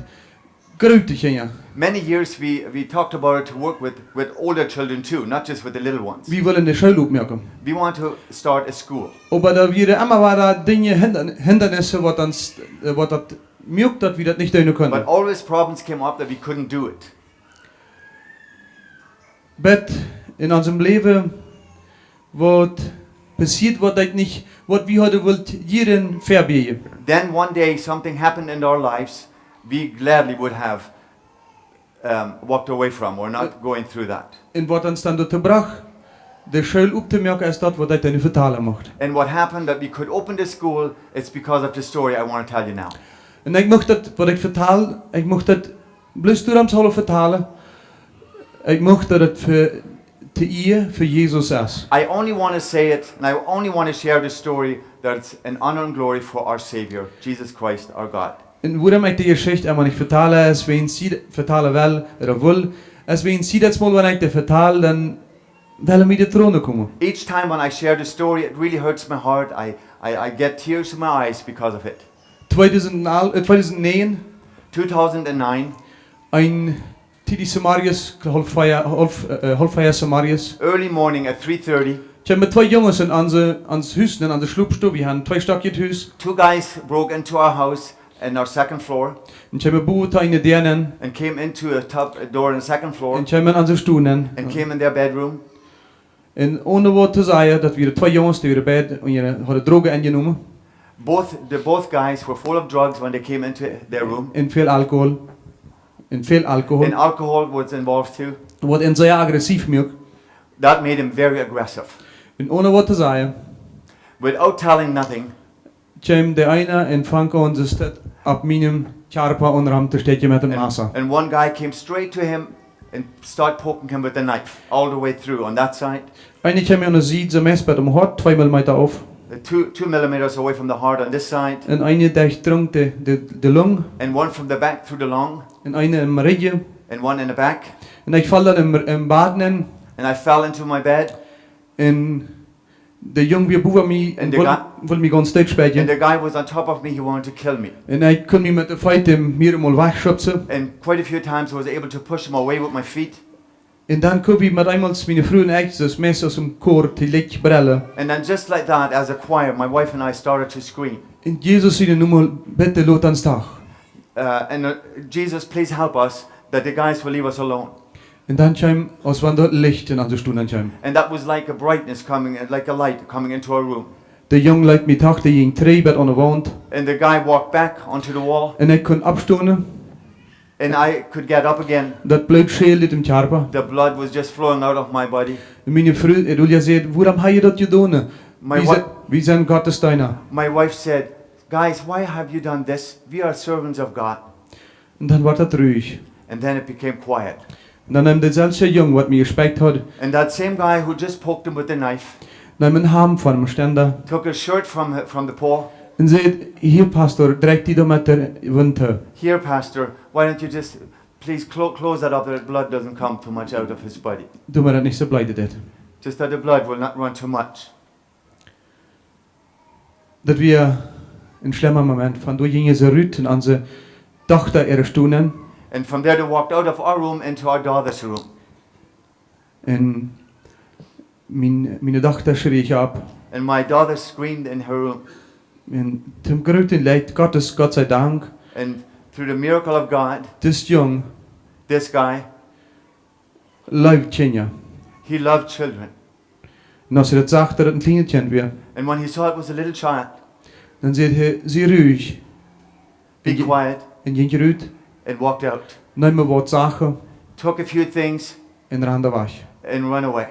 groote Kjinja. Many years we, we talked about it to work with, with older children too, not just with the little ones. Wie wullen eene School oppmoaken. We want to start a school. Oba doa wieren emma wada Dinja, Hindan-, Hindernisse, waut ons, eh, waut daut muak, daut wie daut nich doonen kunnen. But always problems came up that we couldn't do it. Bat en onsem Läwen waut passieet, waut ekj nich, waut wie hauden wullt jieren vebiejen. Then one day something happened in our lives we gladly would have, um, walked away from or not going through that. Un waut ons dan doatoo brocht, de School opptomoaken, es daut, waut ekj dan nu vetalen mucht. And what happened that we could open the school, it's because of the story I wanna tell you now. Un ekj mucht daut, waut ekj vetal, ekj mucht daut bloos doaromm sellen vetalen. Ekj mucht daut et fa, to Ea fa Jesus es. I only wanna say it, and I only wanna share the story that it's an honor and glory for our Savior, Jesus Christ, our God. Un wuarom ekj de Jeschicht emma nich vetalen, es wiels ekj vetalen well, ooda well, es wiels jiedet Mol, wan ekj dee vetal, dan wellen mie de Tronen komen. Each time when I share the story, it really hurts my heart. I, I, I get tears in my eyes because of it. Tweedusent, eh, tweedusent näajen. Two thousand nine. Een tiedich zemorjes, haulf vea, haulf, eh, haulf vea zemorjes. Early morning at three thirty. Kjeemen twee Junges en onse, ons Hus, en onse Schlopstow. Wie hauden twee Stock Hus. Two guys broke into our house in our second floor. Un kjeemen boven eene Däa nenn. And came into a top, a door in the second floor. Un kjeemen en onse Stow nenn. And came in their bedroom. Un one waut to sajen, daut wieren twee Junges, dee wieren beid, un dee hauden Drogen enjenomen. Both, the both guys were full of drugs when they came into their room. Un väl Alkohol. Un väl Alkohol. And alcohol was involved too. Waut an sea agressiv muak. That made him very aggressive. Un one waut to sajen. Without telling nothing. Kjeem de eena un funk aun, soo daut opp mienen Kjarpa un rom to stäakjen met een Massa. And one guy came straight to him and started poking him with a knife all the way through on that side. Eena kjeem aun de Sied, soo meist bat aum Hoat, twee Millimeter auf. Uh, two, two millimeters away from the heart on this side. Un eena derchdrunk de, de, de Lung. And one from the back through the lung. Un eena em Rigjen. And one in the back. Un ekj foll dan em, em Bad nenn. And I fell into my bed. Un de Jung wia bowen mie un wull, wull mie gaunz doot späakjen. And the guy was on top of me, he wanted to kill me. Un ekj kunn mie met de Feet mea mol wajchschubsen. And quite a few times I was able to push him away with my feet. Un dan kunn ekj met eemol, miene Fru un ekj, soo aus meist aus een Koa, to Licht brellen. And then just like that, as a choir, my wife and I started to scream. En Jesus sienen Nomen, bitte lot ons doch. Uh, and, uh, Jesus, please help us that the guys will leave us alone. Un dan kjeem, aus wan daut Licht en onse Stow kjeem. And that was like a brightness coming, like a light coming into our room. De Jung leet mie trigj, dee jinkj trigj bat aun de Waunt. And the guy walked back onto the wall. Un ekj kunn oppstonen. And I could get up again. Daut Bloot schäld ut däm Kjarpa. The blood was just flowing out of my body. Un miene Fru, äh, Julia säd: "Wuarom hast du daut jedonen? My wie wi-, sent, wie sent Gottes Deena." My wife said, "Guys, why have you done this? We are servants of God." Un dan wort daut ruhich. And then it became quiet. Un dan neem deeselwja Jung, waut mie jespekjt haud, and that same guy who just poked him with the knife, neem een Ham von däm Ständer, took a shirt from, from the pole. Un säd: "Hia, Pastor, drekj die doa met de Wund too." "Here, Pastor, why don't you just please clo-, close that up, that blood doesn't come too much out of his body. Doa daut nich soo bleeden deit." Just that the blood will not run too much. Daut wia een schlemma Moment. Von doa jinjen see rut en onse Dochta äare Stow. And from there they walked out of our room into our daughter's room. Un mien, miene Dochta schrieech opp. And my daughter screamed in her room. Un toom grooten Leew Gottes, Gott sei Dank, and through the miracle of God, dis Jung, this guy, leeft Kjinja. He loved children. Un aus hee daut sach, daut daut een kjlienet Kjint wia, and when he saw it was a little child, dan säd hee: "Sie ruhich." "Be quiet." Un jinkj rut, and walked out. Neem waut Sachen, took a few things, un rand wajch. And run away.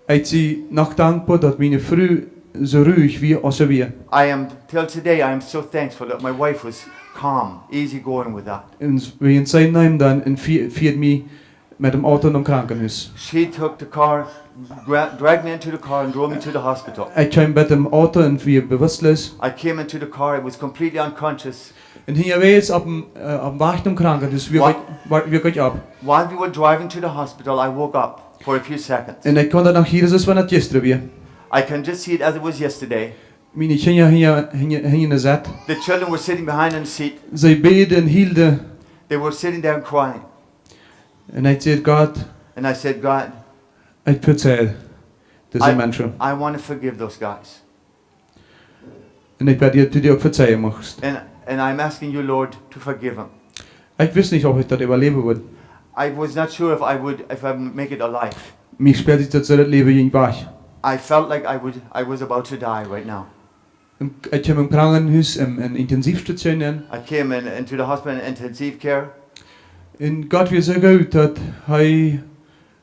Ekj sie noch dankboa, daut miene Fru soo ruhich wia aus see wia. I am, till today, I am so thankful that my wife was calm, easy going with that. Un s-, wäajen see neem dan un fie-, fieed mie met däm Auto nom Krankenhus. She took the car, gra-, dragged me into the car and drove me to the hospital. Ekj kjeem met däm Auto un wia bewusstloos. I came into the car, I was completely unconscious. Un hia wia ekj oppem, äh, oppem Wajch nom Krankenhus, wia ekj, wia ekj opp. While we were driving to the hospital, I woke up for a few seconds. Un ekj kunn daut noch, hia es, aus wan daut jistren wia. I can just see it as it was yesterday. Miene Kjinja hinjen, hinjen, hinjen de Sett. The children were sitting behind in the seat. See bäden un hielden. They were sitting there and crying. Un ekj säd: "Gott, and I said, "God, ekj vejäw dise Menschen." I want to forgive those guys." Un ekj bäd die, daut du dee uk vejeewen muchst. And, and I'm asking you, Lord, to forgive them. Ekj wist nich, auf ekj daut äwaläwen wudd. I was not sure if I would, if I would make it alive. Mie spieed sikj daut soo, daut Läwen jinkj wajch. I felt like I would, I was about to die right now. Un ekj kjeem em Krankenhus, em, em Intensivstation nenn. I came in, into the hospital in intensive care. Un Gott wia soo goot, daut hee,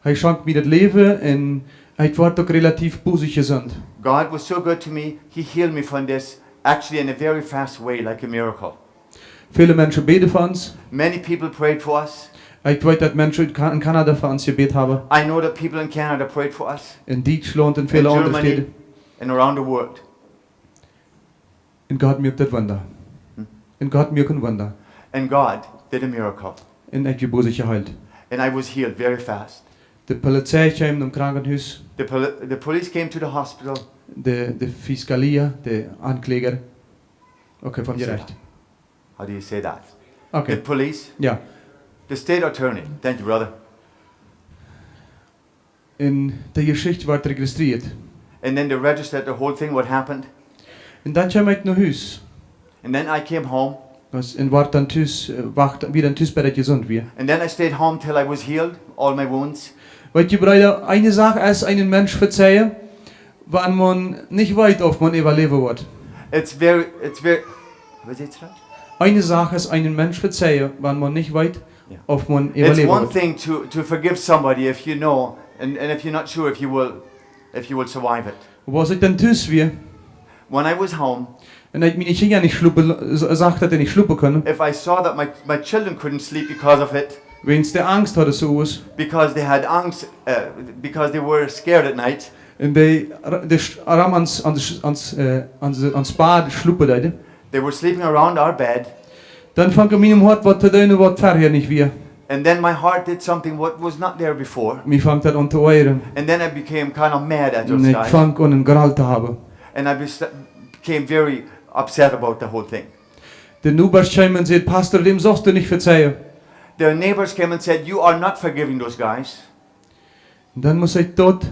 hee schonk mie daut Läwen un ekj wort uk relativ boolt jesunt. God was so good to me, he healed me from this, actually in a very fast way, like a miracle. Väle Menschen bäden fa ons. Many people prayed for us. Ekj weet, daut Menschen en Ka-, en Kanada fa ons jebät haben. I know that people in Canada prayed for us. En Dietschlaunt un väle aundre Städen. In Germany and around the world. Un Gott muak daut Wunda. Hm? Un Gott muak een Wunda. And God did a miracle. Un ekj wort boolt jeheelt. And I was healed very fast. De Polizei kjeem nom Krankenhus. The poli-, the police came to the hospital. De, de Fiscalía, de Ankläger. Okay, vom Jerecht. How do you say that? Okay. The police? Jo. The state attorney. Thank you, brother. Un de Jeschicht wort registrieet. And then they registered the whole thing, what happened. Un dan kjeem ekj no Hus. And then I came home. Aus, un wort dan tus, äh, wacht, wia dan tus, bat ekj jesunt wia. And then I stayed home till I was healed, all my wounds. Weet jie, Breeda, eene Sach es, eenen Mensch vejeewen, wan maun nich weet, auf maun äwaläwen woat. It's very, it's very, was it right? Eene Sach es, eenen Mensch vejeewen, wan maun nich weet, jo, auf maun äwaläwen woat. It's one thing to, to forgive somebody if you know, and, and if you're not sure if you will, if you will survive it. Oba aus ekj dan tus wia, when I was home, un ekj miene Kjinja nich schlopen, s-, sach, daut dee nich schlopen kunnen, if I saw that my, my children couldn't sleep because of it, wiels dee Angst hauden soo aus, because they had angst, uh, because they were scared at night, un dee, dee sch-, rom ons, ons, ons, äh, ons, ons Bad schlopen deeden. They were sleeping around our bed. Dan funk en mienem Hoat waut to doonen, waut verhäa nich wia. And then my heart did something what was not there before. Mie funk daut aun to oajren. And then I became kind of mad at those guys. Un ekj funk aun een Groll to haben. And I bes-, became very upset about the whole thing. De Nobasch kjeemen un säden: "Pastor, däm saust du nich vejeewen." The neighbors came and said, "You are not forgiving those guys." Un dan must ekj daut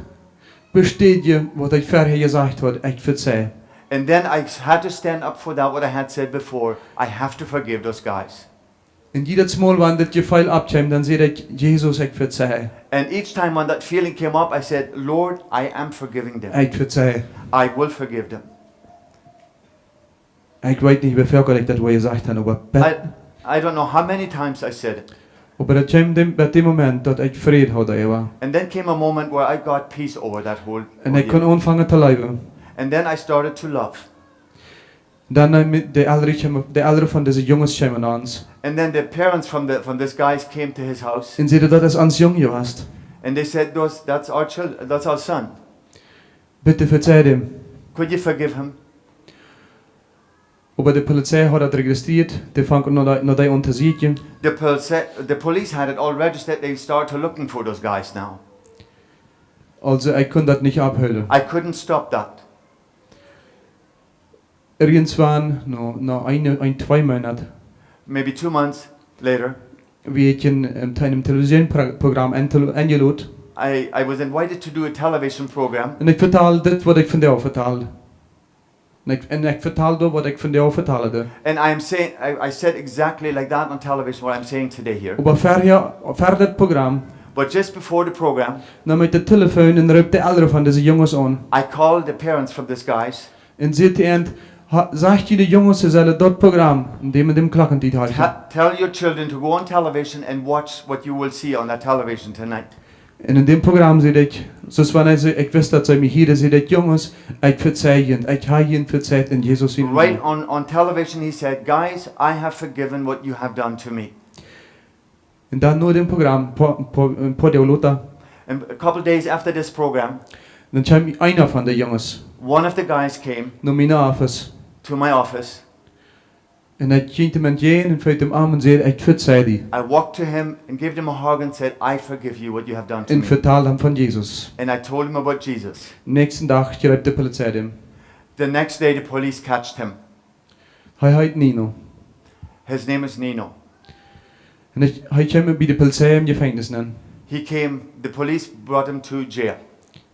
bestädjen, waut ekj verhäa jesajcht haud, ekj vejeew. And then I had to stand up for that, what I had said before. I have to forgive those guys. Un jiedet Mol, wan dit Jefeel oppkjeem, dan säd ekj: "Jesus, ekj vezei. And each time when that feeling came up, I said, "Lord, I am forgiving them. Ekj vezei." I will forgive them." Ekj weet nich, woo väl ekj daut woa jesajcht hab, oba bat, I, I don't know how many times I said it. Oba daut kjeem dän, bat dän Moment, daut ekj Fräd haud doaräwa. And then came a moment where I got peace over that whole, whole year. Un ekj kunn aunfangen to leewen. And then I started to love. Dan, äh, met de Elren, de Elren von dise Junges kjeemen no ons. And then the parents from the, from this guys came to his house. Un säden: "Daut es ons Jung jewast." And they said, "Those, that's our chil-, that's our son. Bitte vezei däm." Could you forgive him? Oba de Polizei haud daut registriet, dee fungen no dee, no dee aun to sieekjen. The police, the police had it all registered. They started to looking for those guys now. Aulsoo, ekj kunn daut nich ophoolen. I couldn't stop that. Irjentwan, no, no een, een, twee Moonat, maybe two months later, wia ekj en, en, en Televisioonsprogram enjelot. I, I was invited to do a television program. Un ekj vetald dit, waut ekj vondoag vetal. Un ekj, un ekj vetald doa, waut ekj vondoag vetalen doo. And I am saying, I, I said exactly like that on television, what I'm saying today here. Oba verhäa, ver dit Program, but just before the program, neem ekj daut Telefon un reep de Elren von dise Junges aun. I called the parents from these guys. Un säd to an: "Ha-, sajcht june Junges, see sellen daut Program en däm un däm Klockentiet horchen. Te-, tell your children to go on television and watch what you will see on that television tonight." Un en däm Program säd ekj, soo aus wan ekj, ekj wist, daut see mie hieeden, säd ekj: "Junges, ekj vezei junt, ekj hab junt vezeit en Jesus sienen Nomen." Right on, on television, he said, "Guys, I have forgiven what you have done to me." Un dan no däm Program, poa, poa, een poa Doag lota, and a couple days after this program, dan kjeem eena von de Junges, one of the guys came, no miene Office, to my office. Un ekj jinkj am entjäajen un feeld am aun un säd: "Ekj vezei die." I walked to him and gave him a hug and said, "I forgive you what you have done to me." Un vetald am von Jesus. And I told him about Jesus. Näakjsten Dach jreep de Polizei am. The next day, the police catched him. Hee heet Nino. His name is Nino. Un ekj, hee kjeem bie de Polizei em Jefenkjnis nenn. He came, the police brought him to jail.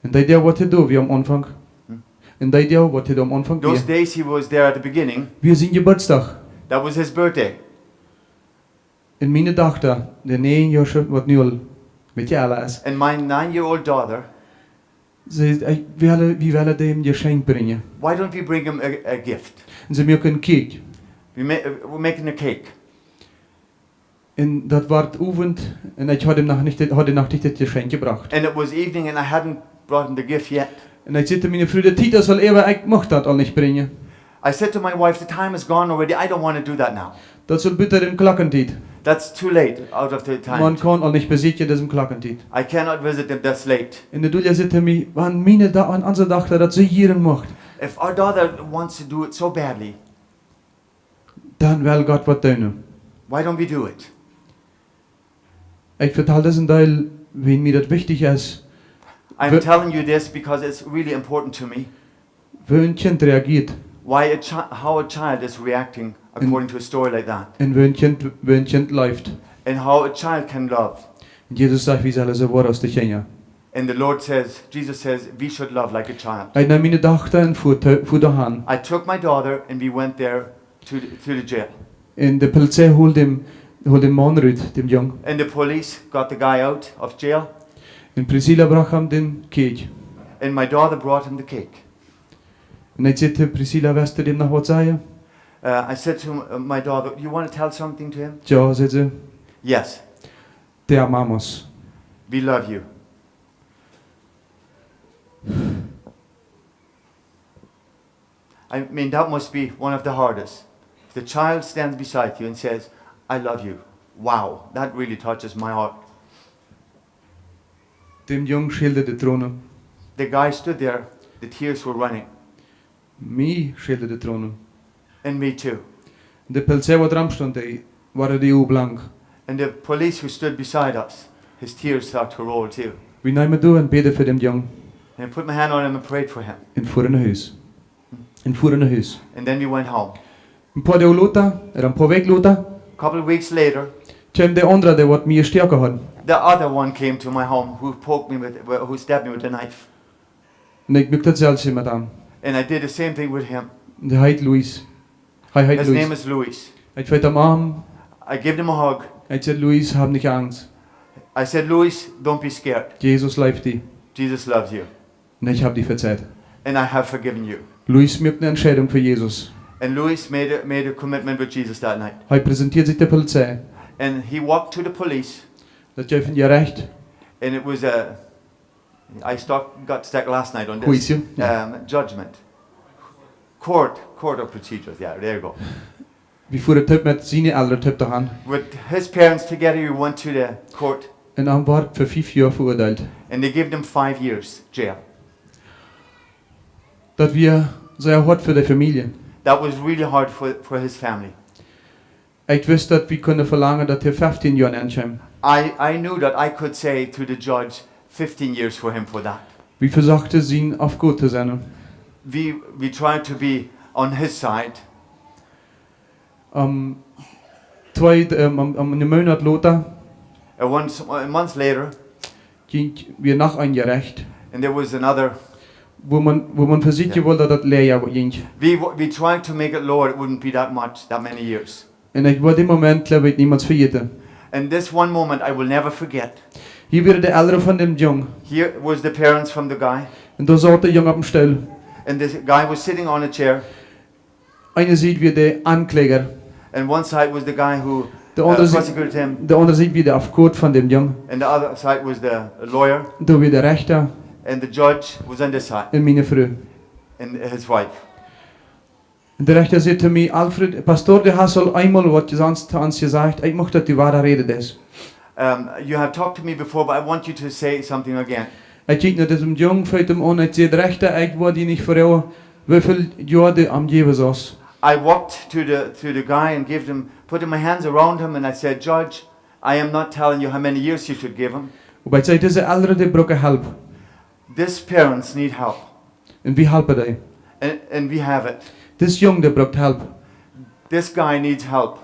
Un dee Doag, waut hee doa wia aum Aunfank. Hmm? Un dee Doag, waut hee doa aum Aunfank wia. Those days he was there at the beginning, wia sien Jeburtsdach. That was his birthday. Un miene Dochta, de näajen Joa, waut nu aul met je aula es, and my nine-year-old daughter, see, ekj well, wie wellen däm een Jeschenkj brinjen. Why don't we bring him a, a gift? Un see muak een Cake. We ma-, uh, we're making a cake. Un daut wort Owent, un ekj haud am noch nich, haud am noch nich daut Jeschenkj jebrocht. And it was evening and I hadn't brought him the gift yet. Un ekj säd to miene Fru: "De Tiet es aul äwa, ekj mucht daut aul nich brinjen." I said to my wife, "The time is gone already. I don't want to do that now." Daut es aul buta däm Klockentiet. That's too late, out of the time. Maun kaun aul nich besieekjen en dise Klockentiet. I cannot visit them, that's late. Un de Julia säd to mie: "Wan miene Do-, wan onse Dochta daut soo jieren mucht, if our daughter wants to do it so badly, dan well Gott waut doonen. Why don't we do it?" Ekj vetal disen Deel, wiels mie daut wichtich es. I'm telling you this because it's really important to me. Woo een Kjint reagieet. Why a chi-, how a child is reacting according to a story like that. Un woo een Kjint, woo een Kjint leeft. And how a child can love. Un Jesus sajcht, wie sellen soo woaren aus de Kjinja. And the Lord says, Jesus says, we should love like a child. Ekj neem miene Dochta un fua to-, fua doahan. I took my daughter and we went there to the, to the jail. Un de Polizei hold dän, hold dän Maun rut, dän Jung. And the police got the guy out of jail. Un Priscilla brocht am dän Cake. And my daughter brought him the cake. Un ekj säd to Priscilla: "West du däm noch waut sajen?" Uh, I said to, uh, my daughter, "You want to tell something to him?" "Jo," säd see. "Yes. Te amamos." We love you. I mean, that must be one of the hardest. If the child stands beside you and says, "I love you." Wow, that really touches my heart. Däm Jung schälden de Tronen. The guy stood there, the tears were running. Mie schälden de Tronen. And me too. De Polizei, waut rom stunt, dee wieren de Uagen blank. And the police who stood beside us, his tears start to roll too. Wie neemen doa un bäden fa dän Jung. And I put my hand on him and prayed for him. Un fuaren no Hus. Un fuaren no Hus. And then we went home. Een poa Doag lota, ooda een poa Wäakj lota, couple of weeks later, kjeem de aundra, dee waut mie jestoaken haud. The other one came to my home who poked me with, who stabbed me with a knife. Un ekj muak daut selwje met am. And I did the same thing with him. Dee heet Luis. Hee heet Luis. His name is Luis. Ekj feeld am aun. I gave him a hug. Ekj säd: "Luis, hab nich Angst. I said, "Luis, don't be scared. Jesus leeft die. Jesus loves you. Un ekj hab die vejäft." And I have forgiven you." Luis moakt eene Entscheidunk fa Jesus. And Luis made a, made a commitment with Jesus that night. Hee präsentieed sikj de Polizei. And he walked to the police. Daut jeef een Jerecht. And it was a, I stuck, got stuck last night on this. Juicio, yeah. Um, judgment. Court, court of procedures. Yeah, there you go. Wie fuaren toop met siene Elren toop doahan. With his parents together, we went to the court. Un dan wort hee fa fief Joa veroordeelt. And they gave him five years jail. Daut wia sea hoat fa de Famielje. That was really hard for, for his family. Ekj wist, daut wie kunnen velangen, daut hee feftieen Joa aunkjeem. I, I knew that I could say to the judge fifteen years for him for that. Wie vesochten, sien Aufgott to sennen. We, we tried to be on his side. Om twee, ähm, om, om eenen Moonat lota And one, a month later, jinkj wia noch een Jerecht, and there was another, wua maun, wua maun vesochten, yeah, wull, daut daut lenja jinkj. We, we tried to make it lower, it wouldn't be that much, that many years. Un ekj woa dän Moment, jleew ekj, niemols vejäten. And this one moment I will never forget. Hia wieren de Elren von däm Jung. Here was the parents from the guy. Un doa saut de Jung opp eenen Stool. And this guy was sitting on a chair. Eene Sied wia de Aunkjläaja. And one side was the guy who, de aundre, uh, Sied, prosecuted him. De aundre Sied wia de Aufgott von däm Jung. And the other side was the lawyer. Doa wia de Rechta. And the judge was on this side. Un miene Fru. And his wife. Un de Rechta säd to mie: "Alfred, Pastor, du hast aul eemol waut jesonst to ons jesajcht. Ekj mucht, daut du wada räden deist." Um, you have talked to me before, but I want you to say something again. Ekj jinkj no disen Jung, feet am aun, ekj säd: "Rechta, ekj woa die nich froagen, woo väl Joa du am jäwen saust." I walked to the, to the guy and gave him, put my hands around him, and I said, "Judge, I am not telling you how many years you should give him." Oba ekj säd: "Dise Elren, dee brucken Help." These parents need help. Un wie halpen dee. And, and we have it. Dis Jung, dee brukt Help. This guy needs help.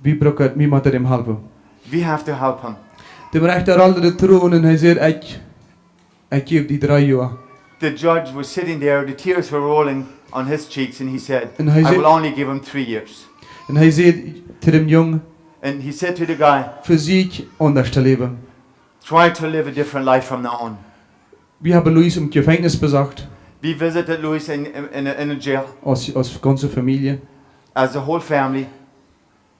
Wie brucken, wie motten am halpen. We have to help him. Däm Rechta rollen de Tronen un hee säd: "Ekj, ekj jäw die dree Joa." The judge was sitting there, the tears were rolling on his cheeks, and he said, un hee säd, "I will only give him three years." Un hee säd to däm Jung: And he said to the guy, "Vesieekj aundasch to läwen." Try to live a different life from now on. Wie haben Luis em Jefenkjnis besocht. We visited Luis in, in, in, in a jail. Aus, aus gaunze Famielje. As a whole family.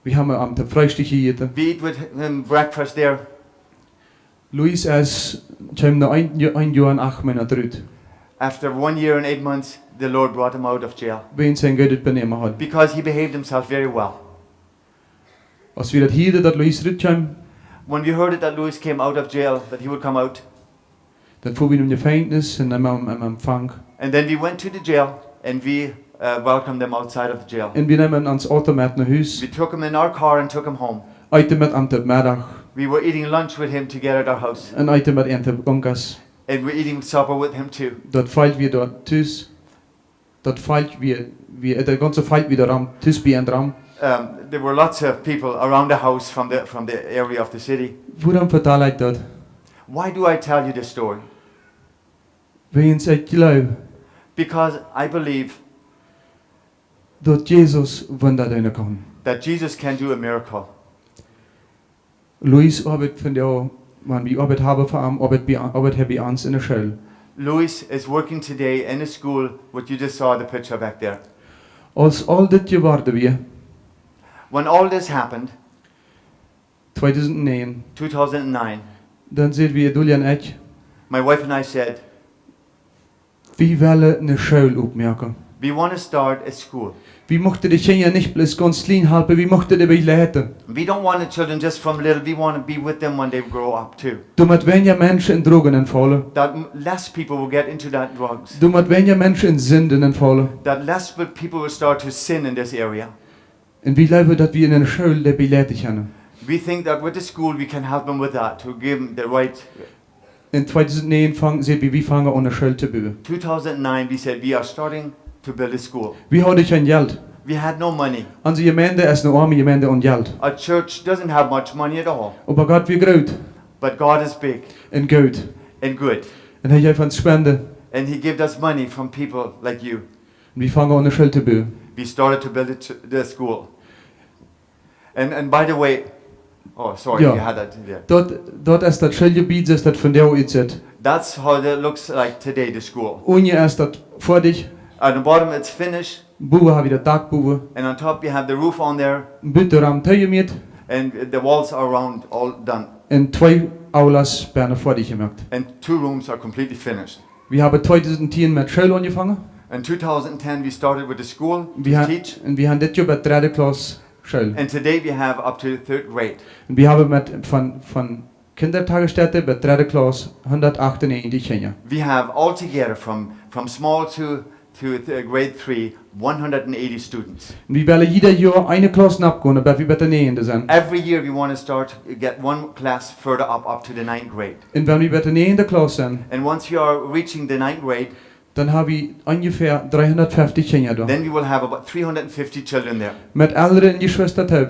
Wie haben am to Freestikj jejäten. We eat with him breakfast there. Luis es, kjeem no een Jo-, een Joa un acht Moonat rut. After one year and eight months, the Lord brought him out of jail. Wäajen sien goodet Benämen haud. Because he behaved himself very well. Aus wie daut hieeden, daut Luis rutkjeem, when we heard it that Luis came out of jail, that he would come out, dan fuaren wie nom Jefenkjnis un neemen am, am Empfang. And then we went to the jail and we, uh, welcomed them outside of the jail. Un wie neemen ons Auto met no Hus. We took him in our car and took him home. Eeten met am to Meddach. We were eating lunch with him together at our house. Un eeten met am to Unkas. And we're eating supper with him too. Daut Volkj wia doa tus. Daut Volkj wia, wia, daut gaunze Volkj wia doa rom, tus bie an rom. Um, there were lots of people around the house from the, from the area of the city. Wuarom vetal ekj daut? Why do I tell you this story? Wäajen ekj jleew, because I believe, daut Jesus Wunda doonen kaun. That Jesus can do a miracle. Luis oabeit vondoag, wan wie Oabeit haben fa am, oabeit bie, oabeit hee bie ons enne School. Luis is working today in a school, what you just saw the picture back there. Aus aul dit jeworden wia, when all this happened, tweedusent näajen, two thousand nine, dan säd wie, Julia un ekj, my wife and I said, wie wellen eene School oppmoaken. We want to start a school. Wie muchten de Kjinja nich bloos gaunz kjlien halpen, wie muchten dee bejleiden. We don't want the children just from little, we want to be with them when they grow up too. Doamet weinja Menschen en Drogen enfaulen. That m-, less people will get into that drugs. Doamet weinja Menschen en Sinden enfaulen. That less will, people will start to sin in this area. Un wie jleewen, daut wie en eene School dee bejleiden kjennen. We think that with the school we can help them with that, to give them the right. En tweedusent näajen fang, säd wie, wie fangen aun eene School to buen. Two thousand nine, we said we are starting to build a school. Wie hauden kjeen Jelt. We had no money. Onse Jemeent es eene oame Jemeent onen Jelt. Our church doesn't have much money at all. Oba Gott wia groot. But God is big. Un goot. And good. Un hee jeef ons Spenden. And he gave us money from people like you. Un wie fangen aun eene School to buen. We started to build it, the school. And, and by the way, oh, sorry, Jo. You had that there. Daut, daut es daut Schooljebied, soo aus daut vondoag utseet. That's how it looks like today, the school. Unjen es daut foadich. At the bottom, it's finished. Bowen hab wie daut Dak bowen. And on top, you have the roof on there. Buten haben wie toojemoakt. And the walls are around, all done. Un twee aulas sent foadich jemoakt. And two rooms are completely finished. Wie haben tweedusent tieen met School aunjefongen. In two thousand ten, we started with the school to Wie ha-, teach. Un wie haben dit Joa met dredde Klauss School. And today we have up to third grade. Un wie haben met, von, von Kindertagesstätte bat dredde Klauss hundatachtunnegentig Kjinja. We have altogether from, from small to, to th-, grade three, one hundred eighty students. Un wie wellen jieda Joa eene Klauss nopp gonen, bat wie bie de näajende sent. Every year we want to start, get one class further up, up to the ninth grade. Un wan wie bie de näajende Klauss sent, And once you are reaching the ninth grade, dan hab wie onjefäa dreehundatfeftich Kjinja doa. Then we will have about three hundred fifty children there. Met Elren un Jeschwista toop.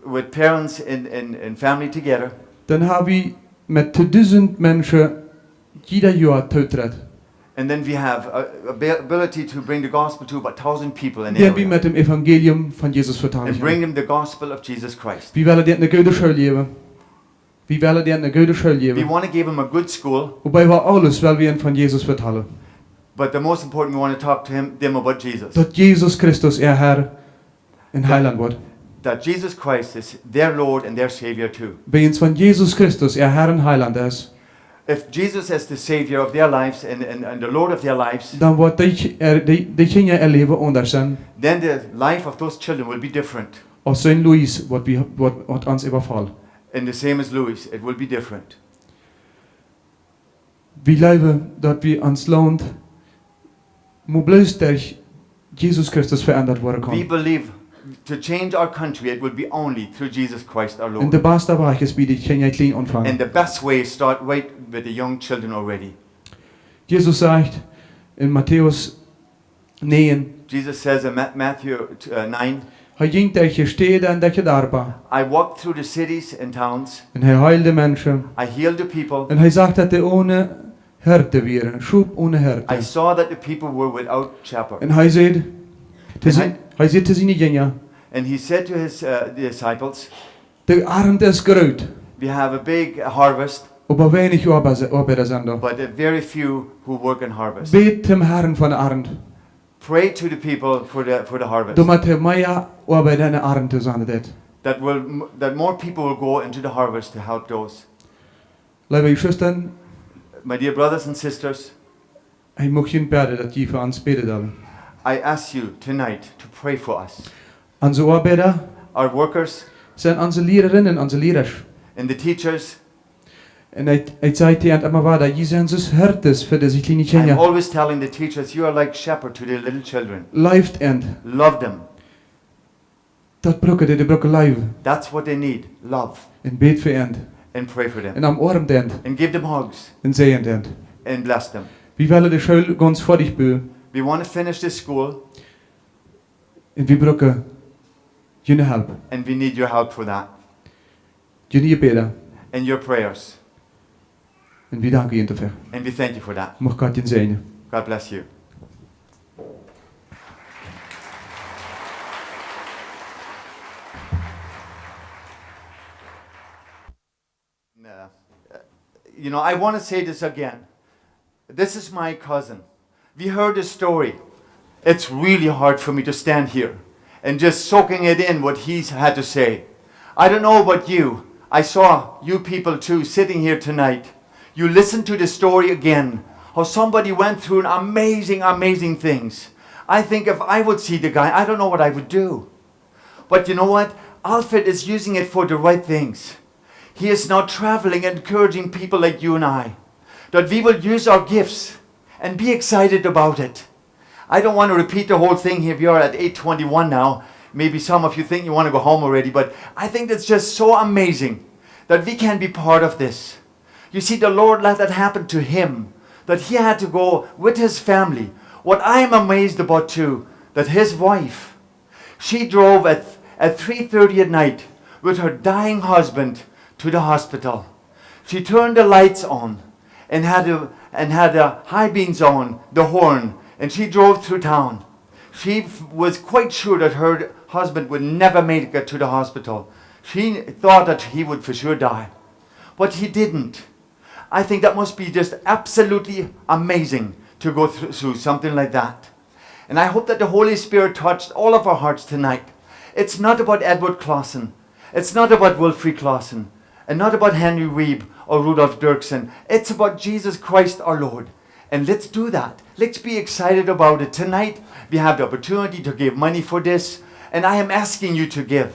With parents and, and, and family together. Dan hab wie met dusent Menschen jieda Joa Tootritt. And then we have a, a abi-, ability to bring the gospel to about thousand people in the area. Dän wie met dem Evangelium von Jesus vetalen. And bring them the gospel of Jesus Christ. Wie wellen dee eene goode School jäwen. Wie wellen dee eene goode School jäwen. We want to give them a good school. Oba äwa aules well wie an von Jesus vetalen. But the most important, we want to talk to him, them about Jesus. Daut Jesus Christus äa Herr un Heiland woat. That Jesus Christ is their Lord and their Savior too. Wiels wan Jesus Christus äa Herr un Heiland es, If Jesus is the Savior of their lives and, and, and the Lord of their lives, dan woat dee, äh, dee, dee Kjinja äa Läwen aundasch sennen. Then the life of those children will be different. Aus sien Louis, waut wie, waut, waut ons äwafelt. And the same as Louis, it will be different. Wie jleewen, daut wie ons Launt mau bloos derch Jesus Christus veendat woaren kaun. We believe to change our country, it will be only through Jesus Christ our Lord. Un de baste Wajch es bie de Kjinja kjlien aunfangen. And the best way is start right with the young children already. Jesus sajcht en Matäus näajen. Jesus says in Ma-, Matthew, uh, nine, Hee jinkj derch de Städen un derch de Darpa. I walked through the cities and towns. Un hee heeld de Menschen. I healed the people. Un hee sach, daut dee one Hirten wieren, Schop one Hirten. I saw that the people were without shepherd. Un hee säd to And sien-, I hee säd to siene Jinja, And he said to his, uh, disciples, De Arnt es groot. We have a big harvest, Oba weinich Oabeida, Oabeida sent doa. But a very few who work in harvest. Bät dem Herrn fa de Arnt. Pray to the people for the, for the harvest. Doamet hee mea Oabeida enne Arnt sent deit. That will m-, that more people will go into the harvest to help those. Leewe Jeschwista, My dear brothers and sisters, ekj mucht junt bäden, daut jie fa ons bäden sellen. I ask you tonight to pray for us. Onse Oabeida Our workers sent onse Lierarinjen un onse Liera. And the teachers. Un ekj, ekj saj to an emma wada, jie sent soo Hirten fa dise kjliene Kjinja. I'm always telling the teachers, "You are like shepherd to the little children." Leeft an. Love them. Daut brucken dee, dee brucken Leew. That's what they need, love. Un bät fa an. And pray for them. Un omoarmt an. And give them hugs. Un säajent an. And bless them. Wie wellen de School gaunz foadich buen. We want to finish this school. Un wie brucken june Help. And we need your help for that. June Jebäda. And your prayers. Un wie danken junt doafäa. And we thank you for that. Mucht Gott junt säajnen. God bless you. Uh, you know, I want to say this again. This is my cousin. We heard his story. It's really hard for me to stand here and just soaking it in what he's had to say. I don't know about you. I saw you people too sitting here tonight. You listened to the story again, how somebody went through an amazing, amazing things. I think if I would see the guy, I don't know what I would do. But you know what? Alfred is using it for the right things. He is now traveling and encouraging people like you and I, that we will use our gifts and be excited about it. I don't want to repeat the whole thing here. We are at eight twenty-one now. Maybe some of you think you want to go home already, but I think it's just so amazing that we can be part of this. You see, the Lord let that happen to him, that he had to go with his family. What I am amazed about too, that his wife, she drove at, at three thirty at night with her dying husband to the hospital. She turned the lights on and had a, and had a high beams on, the horn, and she drove through town. She f-, was quite sure that her husband would never make it to the hospital. She thought that he would for sure die. But he didn't. I think that must be just absolutely amazing to go through, through something like that. And I hope that the Holy Spirit touched all of our hearts tonight. It's not about Edward Clausen. It's not about Wilfried Clausen. And not about Henry Wiebe or Rudolf Dirksen. It's about Jesus Christ our Lord. And let's do that. Let's be excited about it. Tonight, we have the opportunity to give money for this. And I am asking you to give.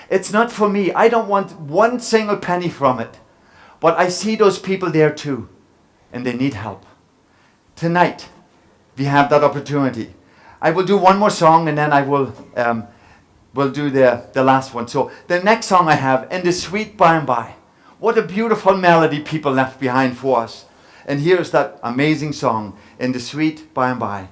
It's not for me. I don't want one single penny from it. But I see those people there too. And they need help. Tonight, we have that opportunity. I will do one more song and then I will, um, will do the, the last one. So the next song I have, In the Sweet By and By. What a beautiful melody people left behind for us. And here is that amazing song, In the Sweet By and By.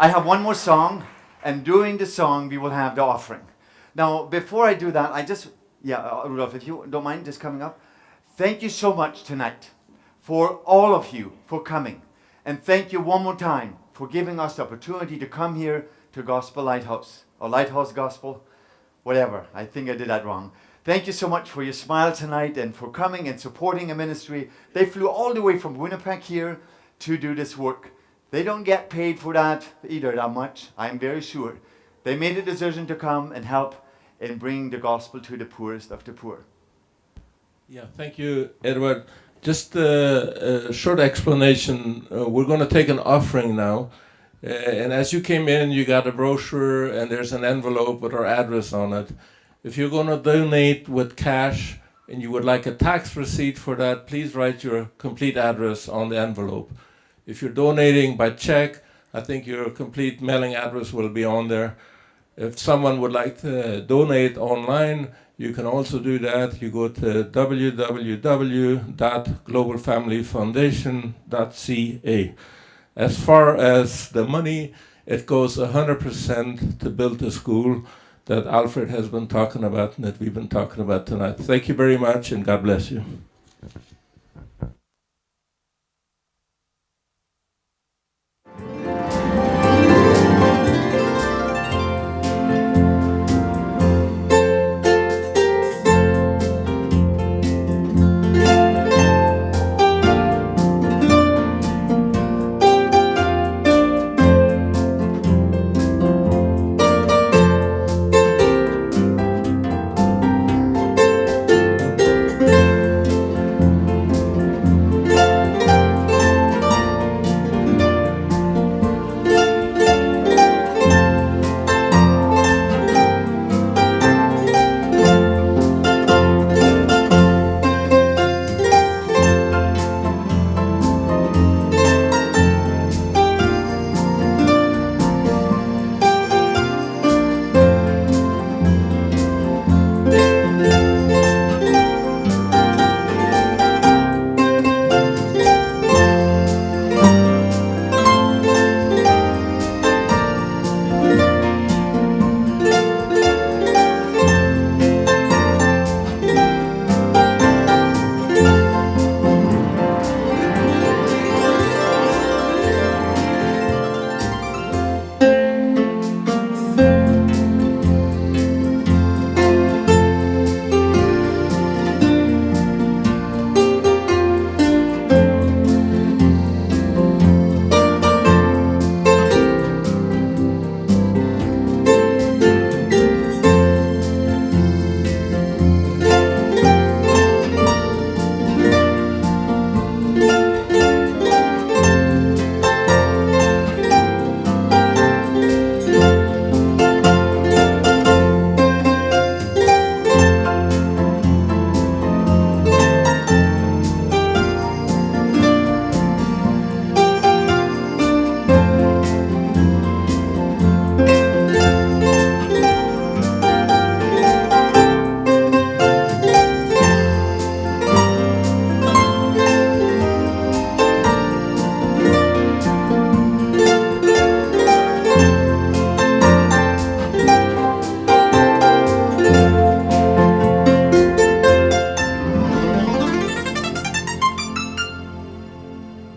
I have one more song, and during the song, we will have the offering. Now, before I do that, I just, yeah, uh, Rudolf, if you don't mind just coming up. Thank you so much tonight for all of you for coming. And thank you one more time for giving us the opportunity to come here to Gospel Lighthouse, or Lighthouse Gospel, whatever. I think I did that wrong. Thank you so much for your smile tonight and for coming and supporting a ministry. They flew all the way from Winnipeg here to do this work. They don't get paid for that either that much, I'm very sure. They made a decision to come and help in bringing the gospel to the poorest of the poor. Yeah, thank you, Edward. Just a, a short explanation. Uh, we're gonna take an offering now. Uh, and as you came in, you got a brochure and there's an envelope with our address on it. If you're gonna donate with cash and you would like a tax receipt for that, please write your complete address on the envelope. If you're donating by check, I think your complete mailing address will be on there. If someone would like to donate online, You can also do that. You go to w w w dot global family foundation dot c a. As far as the money, it goes one hundred percent to build the school that Alfred has been talking about and that we've been talking about tonight. Thank you very much, and God bless you.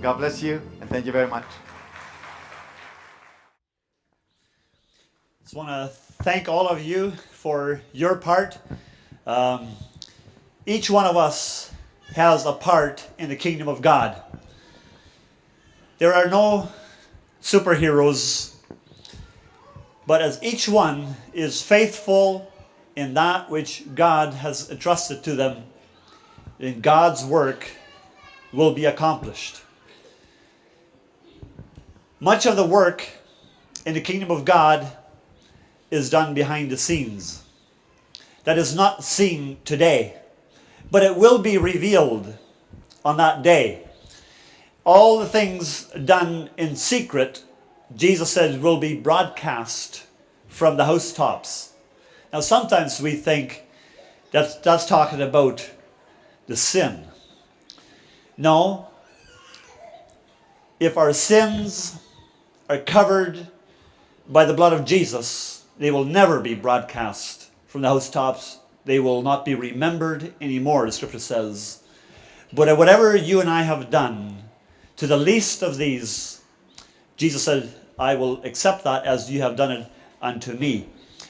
God bless you, and thank you very much. Just want to thank all of you for your part. Um, each one of us has a part in the kingdom of God. There are no superheroes, but as each one is faithful in that which God has entrusted to them, then God's work will be accomplished. Much of the work in the kingdom of God is done behind the scenes. That is not seen today, but it will be revealed on that day. All the things done in secret, Jesus said, will be broadcast from the housetops. Now, sometimes we think that's, that's talking about the sin. No. If our sins are covered by the blood of Jesus, they will never be broadcast from the housetops. They will not be remembered anymore, the scripture says. But whatever you and I have done to the least of these, Jesus said, "I will accept that as you have done it unto me."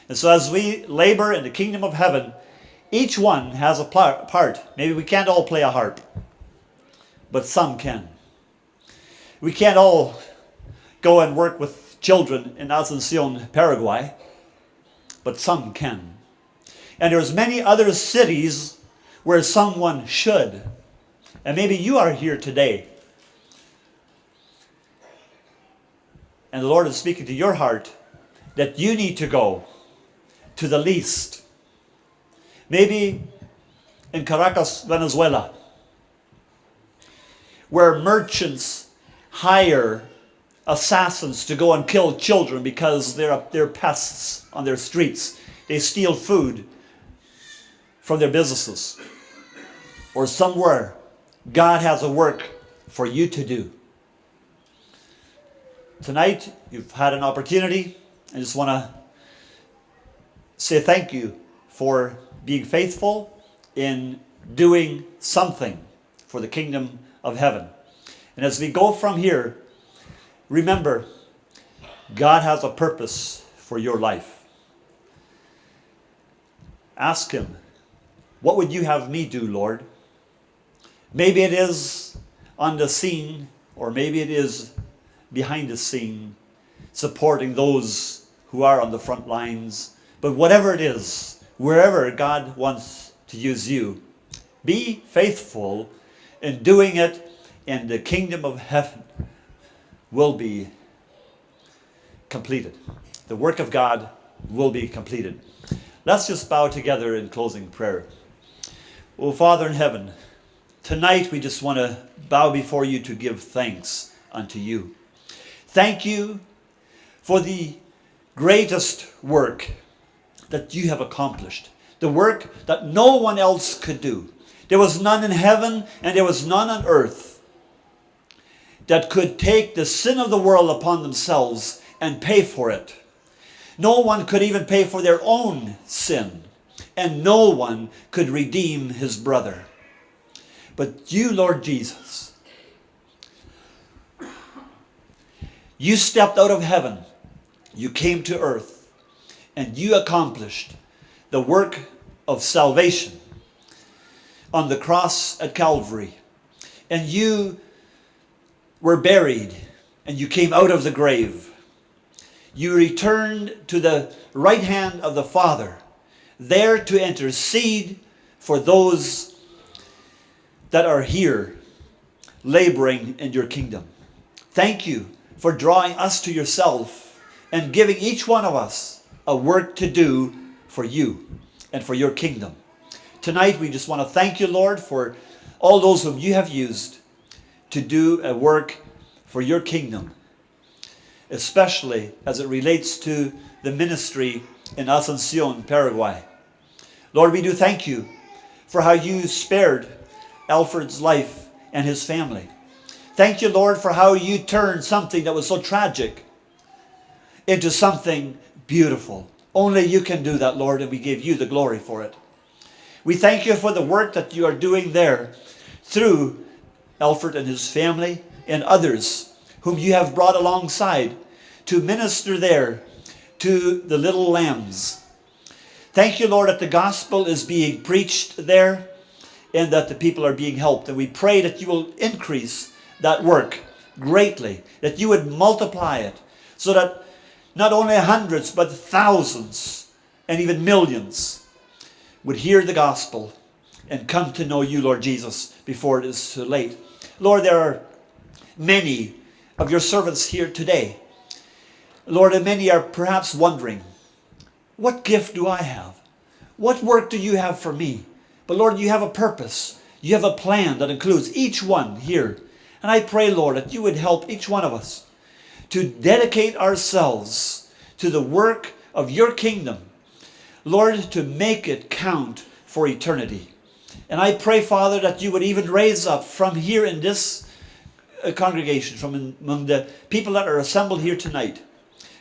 And so, as we labor in the kingdom of heaven, each one has a par- part. Maybe we can't all play a harp, but some can. We can't all go and work with children in Asunción, Paraguay, but some can. And there's many other cities where someone should. And maybe you are here today, and the Lord is speaking to your heart that you need to go to the least. Maybe in Caracas, Venezuela, where merchants hire assassins to go and kill children because they're, they're pests on their streets. They steal food. from their businesses or somewhere, God has a work for you to do. Tonight, you've had an opportunity. I just want to say thank you for being faithful in doing something for the kingdom of heaven. And as we go from here, remember, God has a purpose for your life. Ask Him, "What would you have me do, Lord?" Maybe it is on the scene, or maybe it is behind the scene, supporting those who are on the front lines. But whatever it is, wherever God wants to use you, be faithful in doing it, and the kingdom of heaven will be completed. The work of God will be completed. Let's just bow together in closing prayer. Oh, Father in heaven, tonight we just want to bow before you to give thanks unto you. Thank you for the greatest work that you have accomplished, the work that no one else could do. There was none in heaven and there was none on earth that could take the sin of the world upon themselves and pay for it. No one could even pay for their own sin, and no one could redeem his brother. But you, Lord Jesus, you stepped out of heaven, you came to earth, and you accomplished the work of salvation on the cross at Calvary. And you were buried, and you came out of the grave. You returned to the right hand of the Father, there to intercede for those that are here laboring in your kingdom. Thank you for drawing us to yourself and giving each one of us a work to do for you and for your kingdom. Tonight, we just want to thank you, Lord, for all those whom you have used to do a work for your kingdom, especially as it relates to the ministry in Asuncion, Paraguay. Lord, we do thank you for how you spared Alfred's life and his family. Thank you, Lord, for how you turned something that was so tragic into something beautiful. Only you can do that, Lord, and we give you the glory for it. We thank you for the work that you are doing there through Alfred and his family and others whom you have brought alongside to minister there to the little lambs. Thank you, Lord, that the gospel is being preached there and that the people are being helped. And we pray that you will increase that work greatly, that you would multiply it so that not only hundreds, but thousands and even millions would hear the gospel and come to know you, Lord Jesus, before it is too late. Lord, there are many of your servants here today. Lord, and many are perhaps wondering, "What gift do I have? What work do you have for me?" But Lord, you have a purpose. You have a plan that includes each one here. And I pray, Lord, that you would help each one of us to dedicate ourselves to the work of your kingdom, Lord, to make it count for eternity. And I pray, Father, that you would even raise up from here in this uh, congregation, from among the people that are assembled here tonight,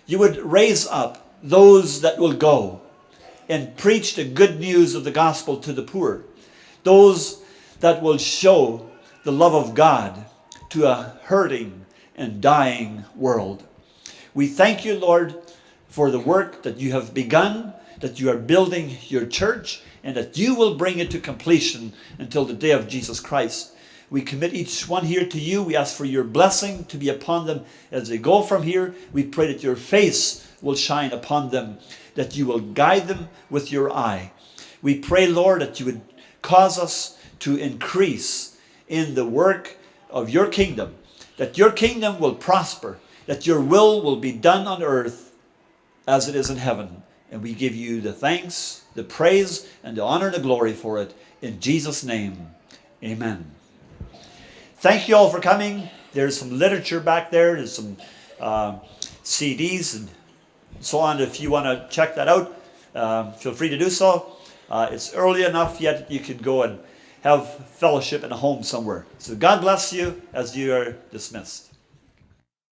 you would raise up those that will go and preach the good news of the gospel to the poor, those that will show the love of God to a hurting and dying world. We thank you, Lord, for the work that you have begun, that you are building your church, and that you will bring it to completion until the day of Jesus Christ. We commit each one here to you. We ask for your blessing to be upon them as they go from here. We pray that your face will shine upon them, that you will guide them with your eye. We pray, Lord, that you would cause us to increase in the work of your kingdom, that your kingdom will prosper, that your will will be done on earth as it is in heaven. And we give you the thanks, the praise, and the honor and the glory for it. In Jesus' name, amen. Thank you all for coming. There's some literature back there. There's some uh, C Ds and so on. If you want to check that out, uh, feel free to do so. Uh, it's early enough yet that you can go and have fellowship in a home somewhere. So God bless you as you are dismissed.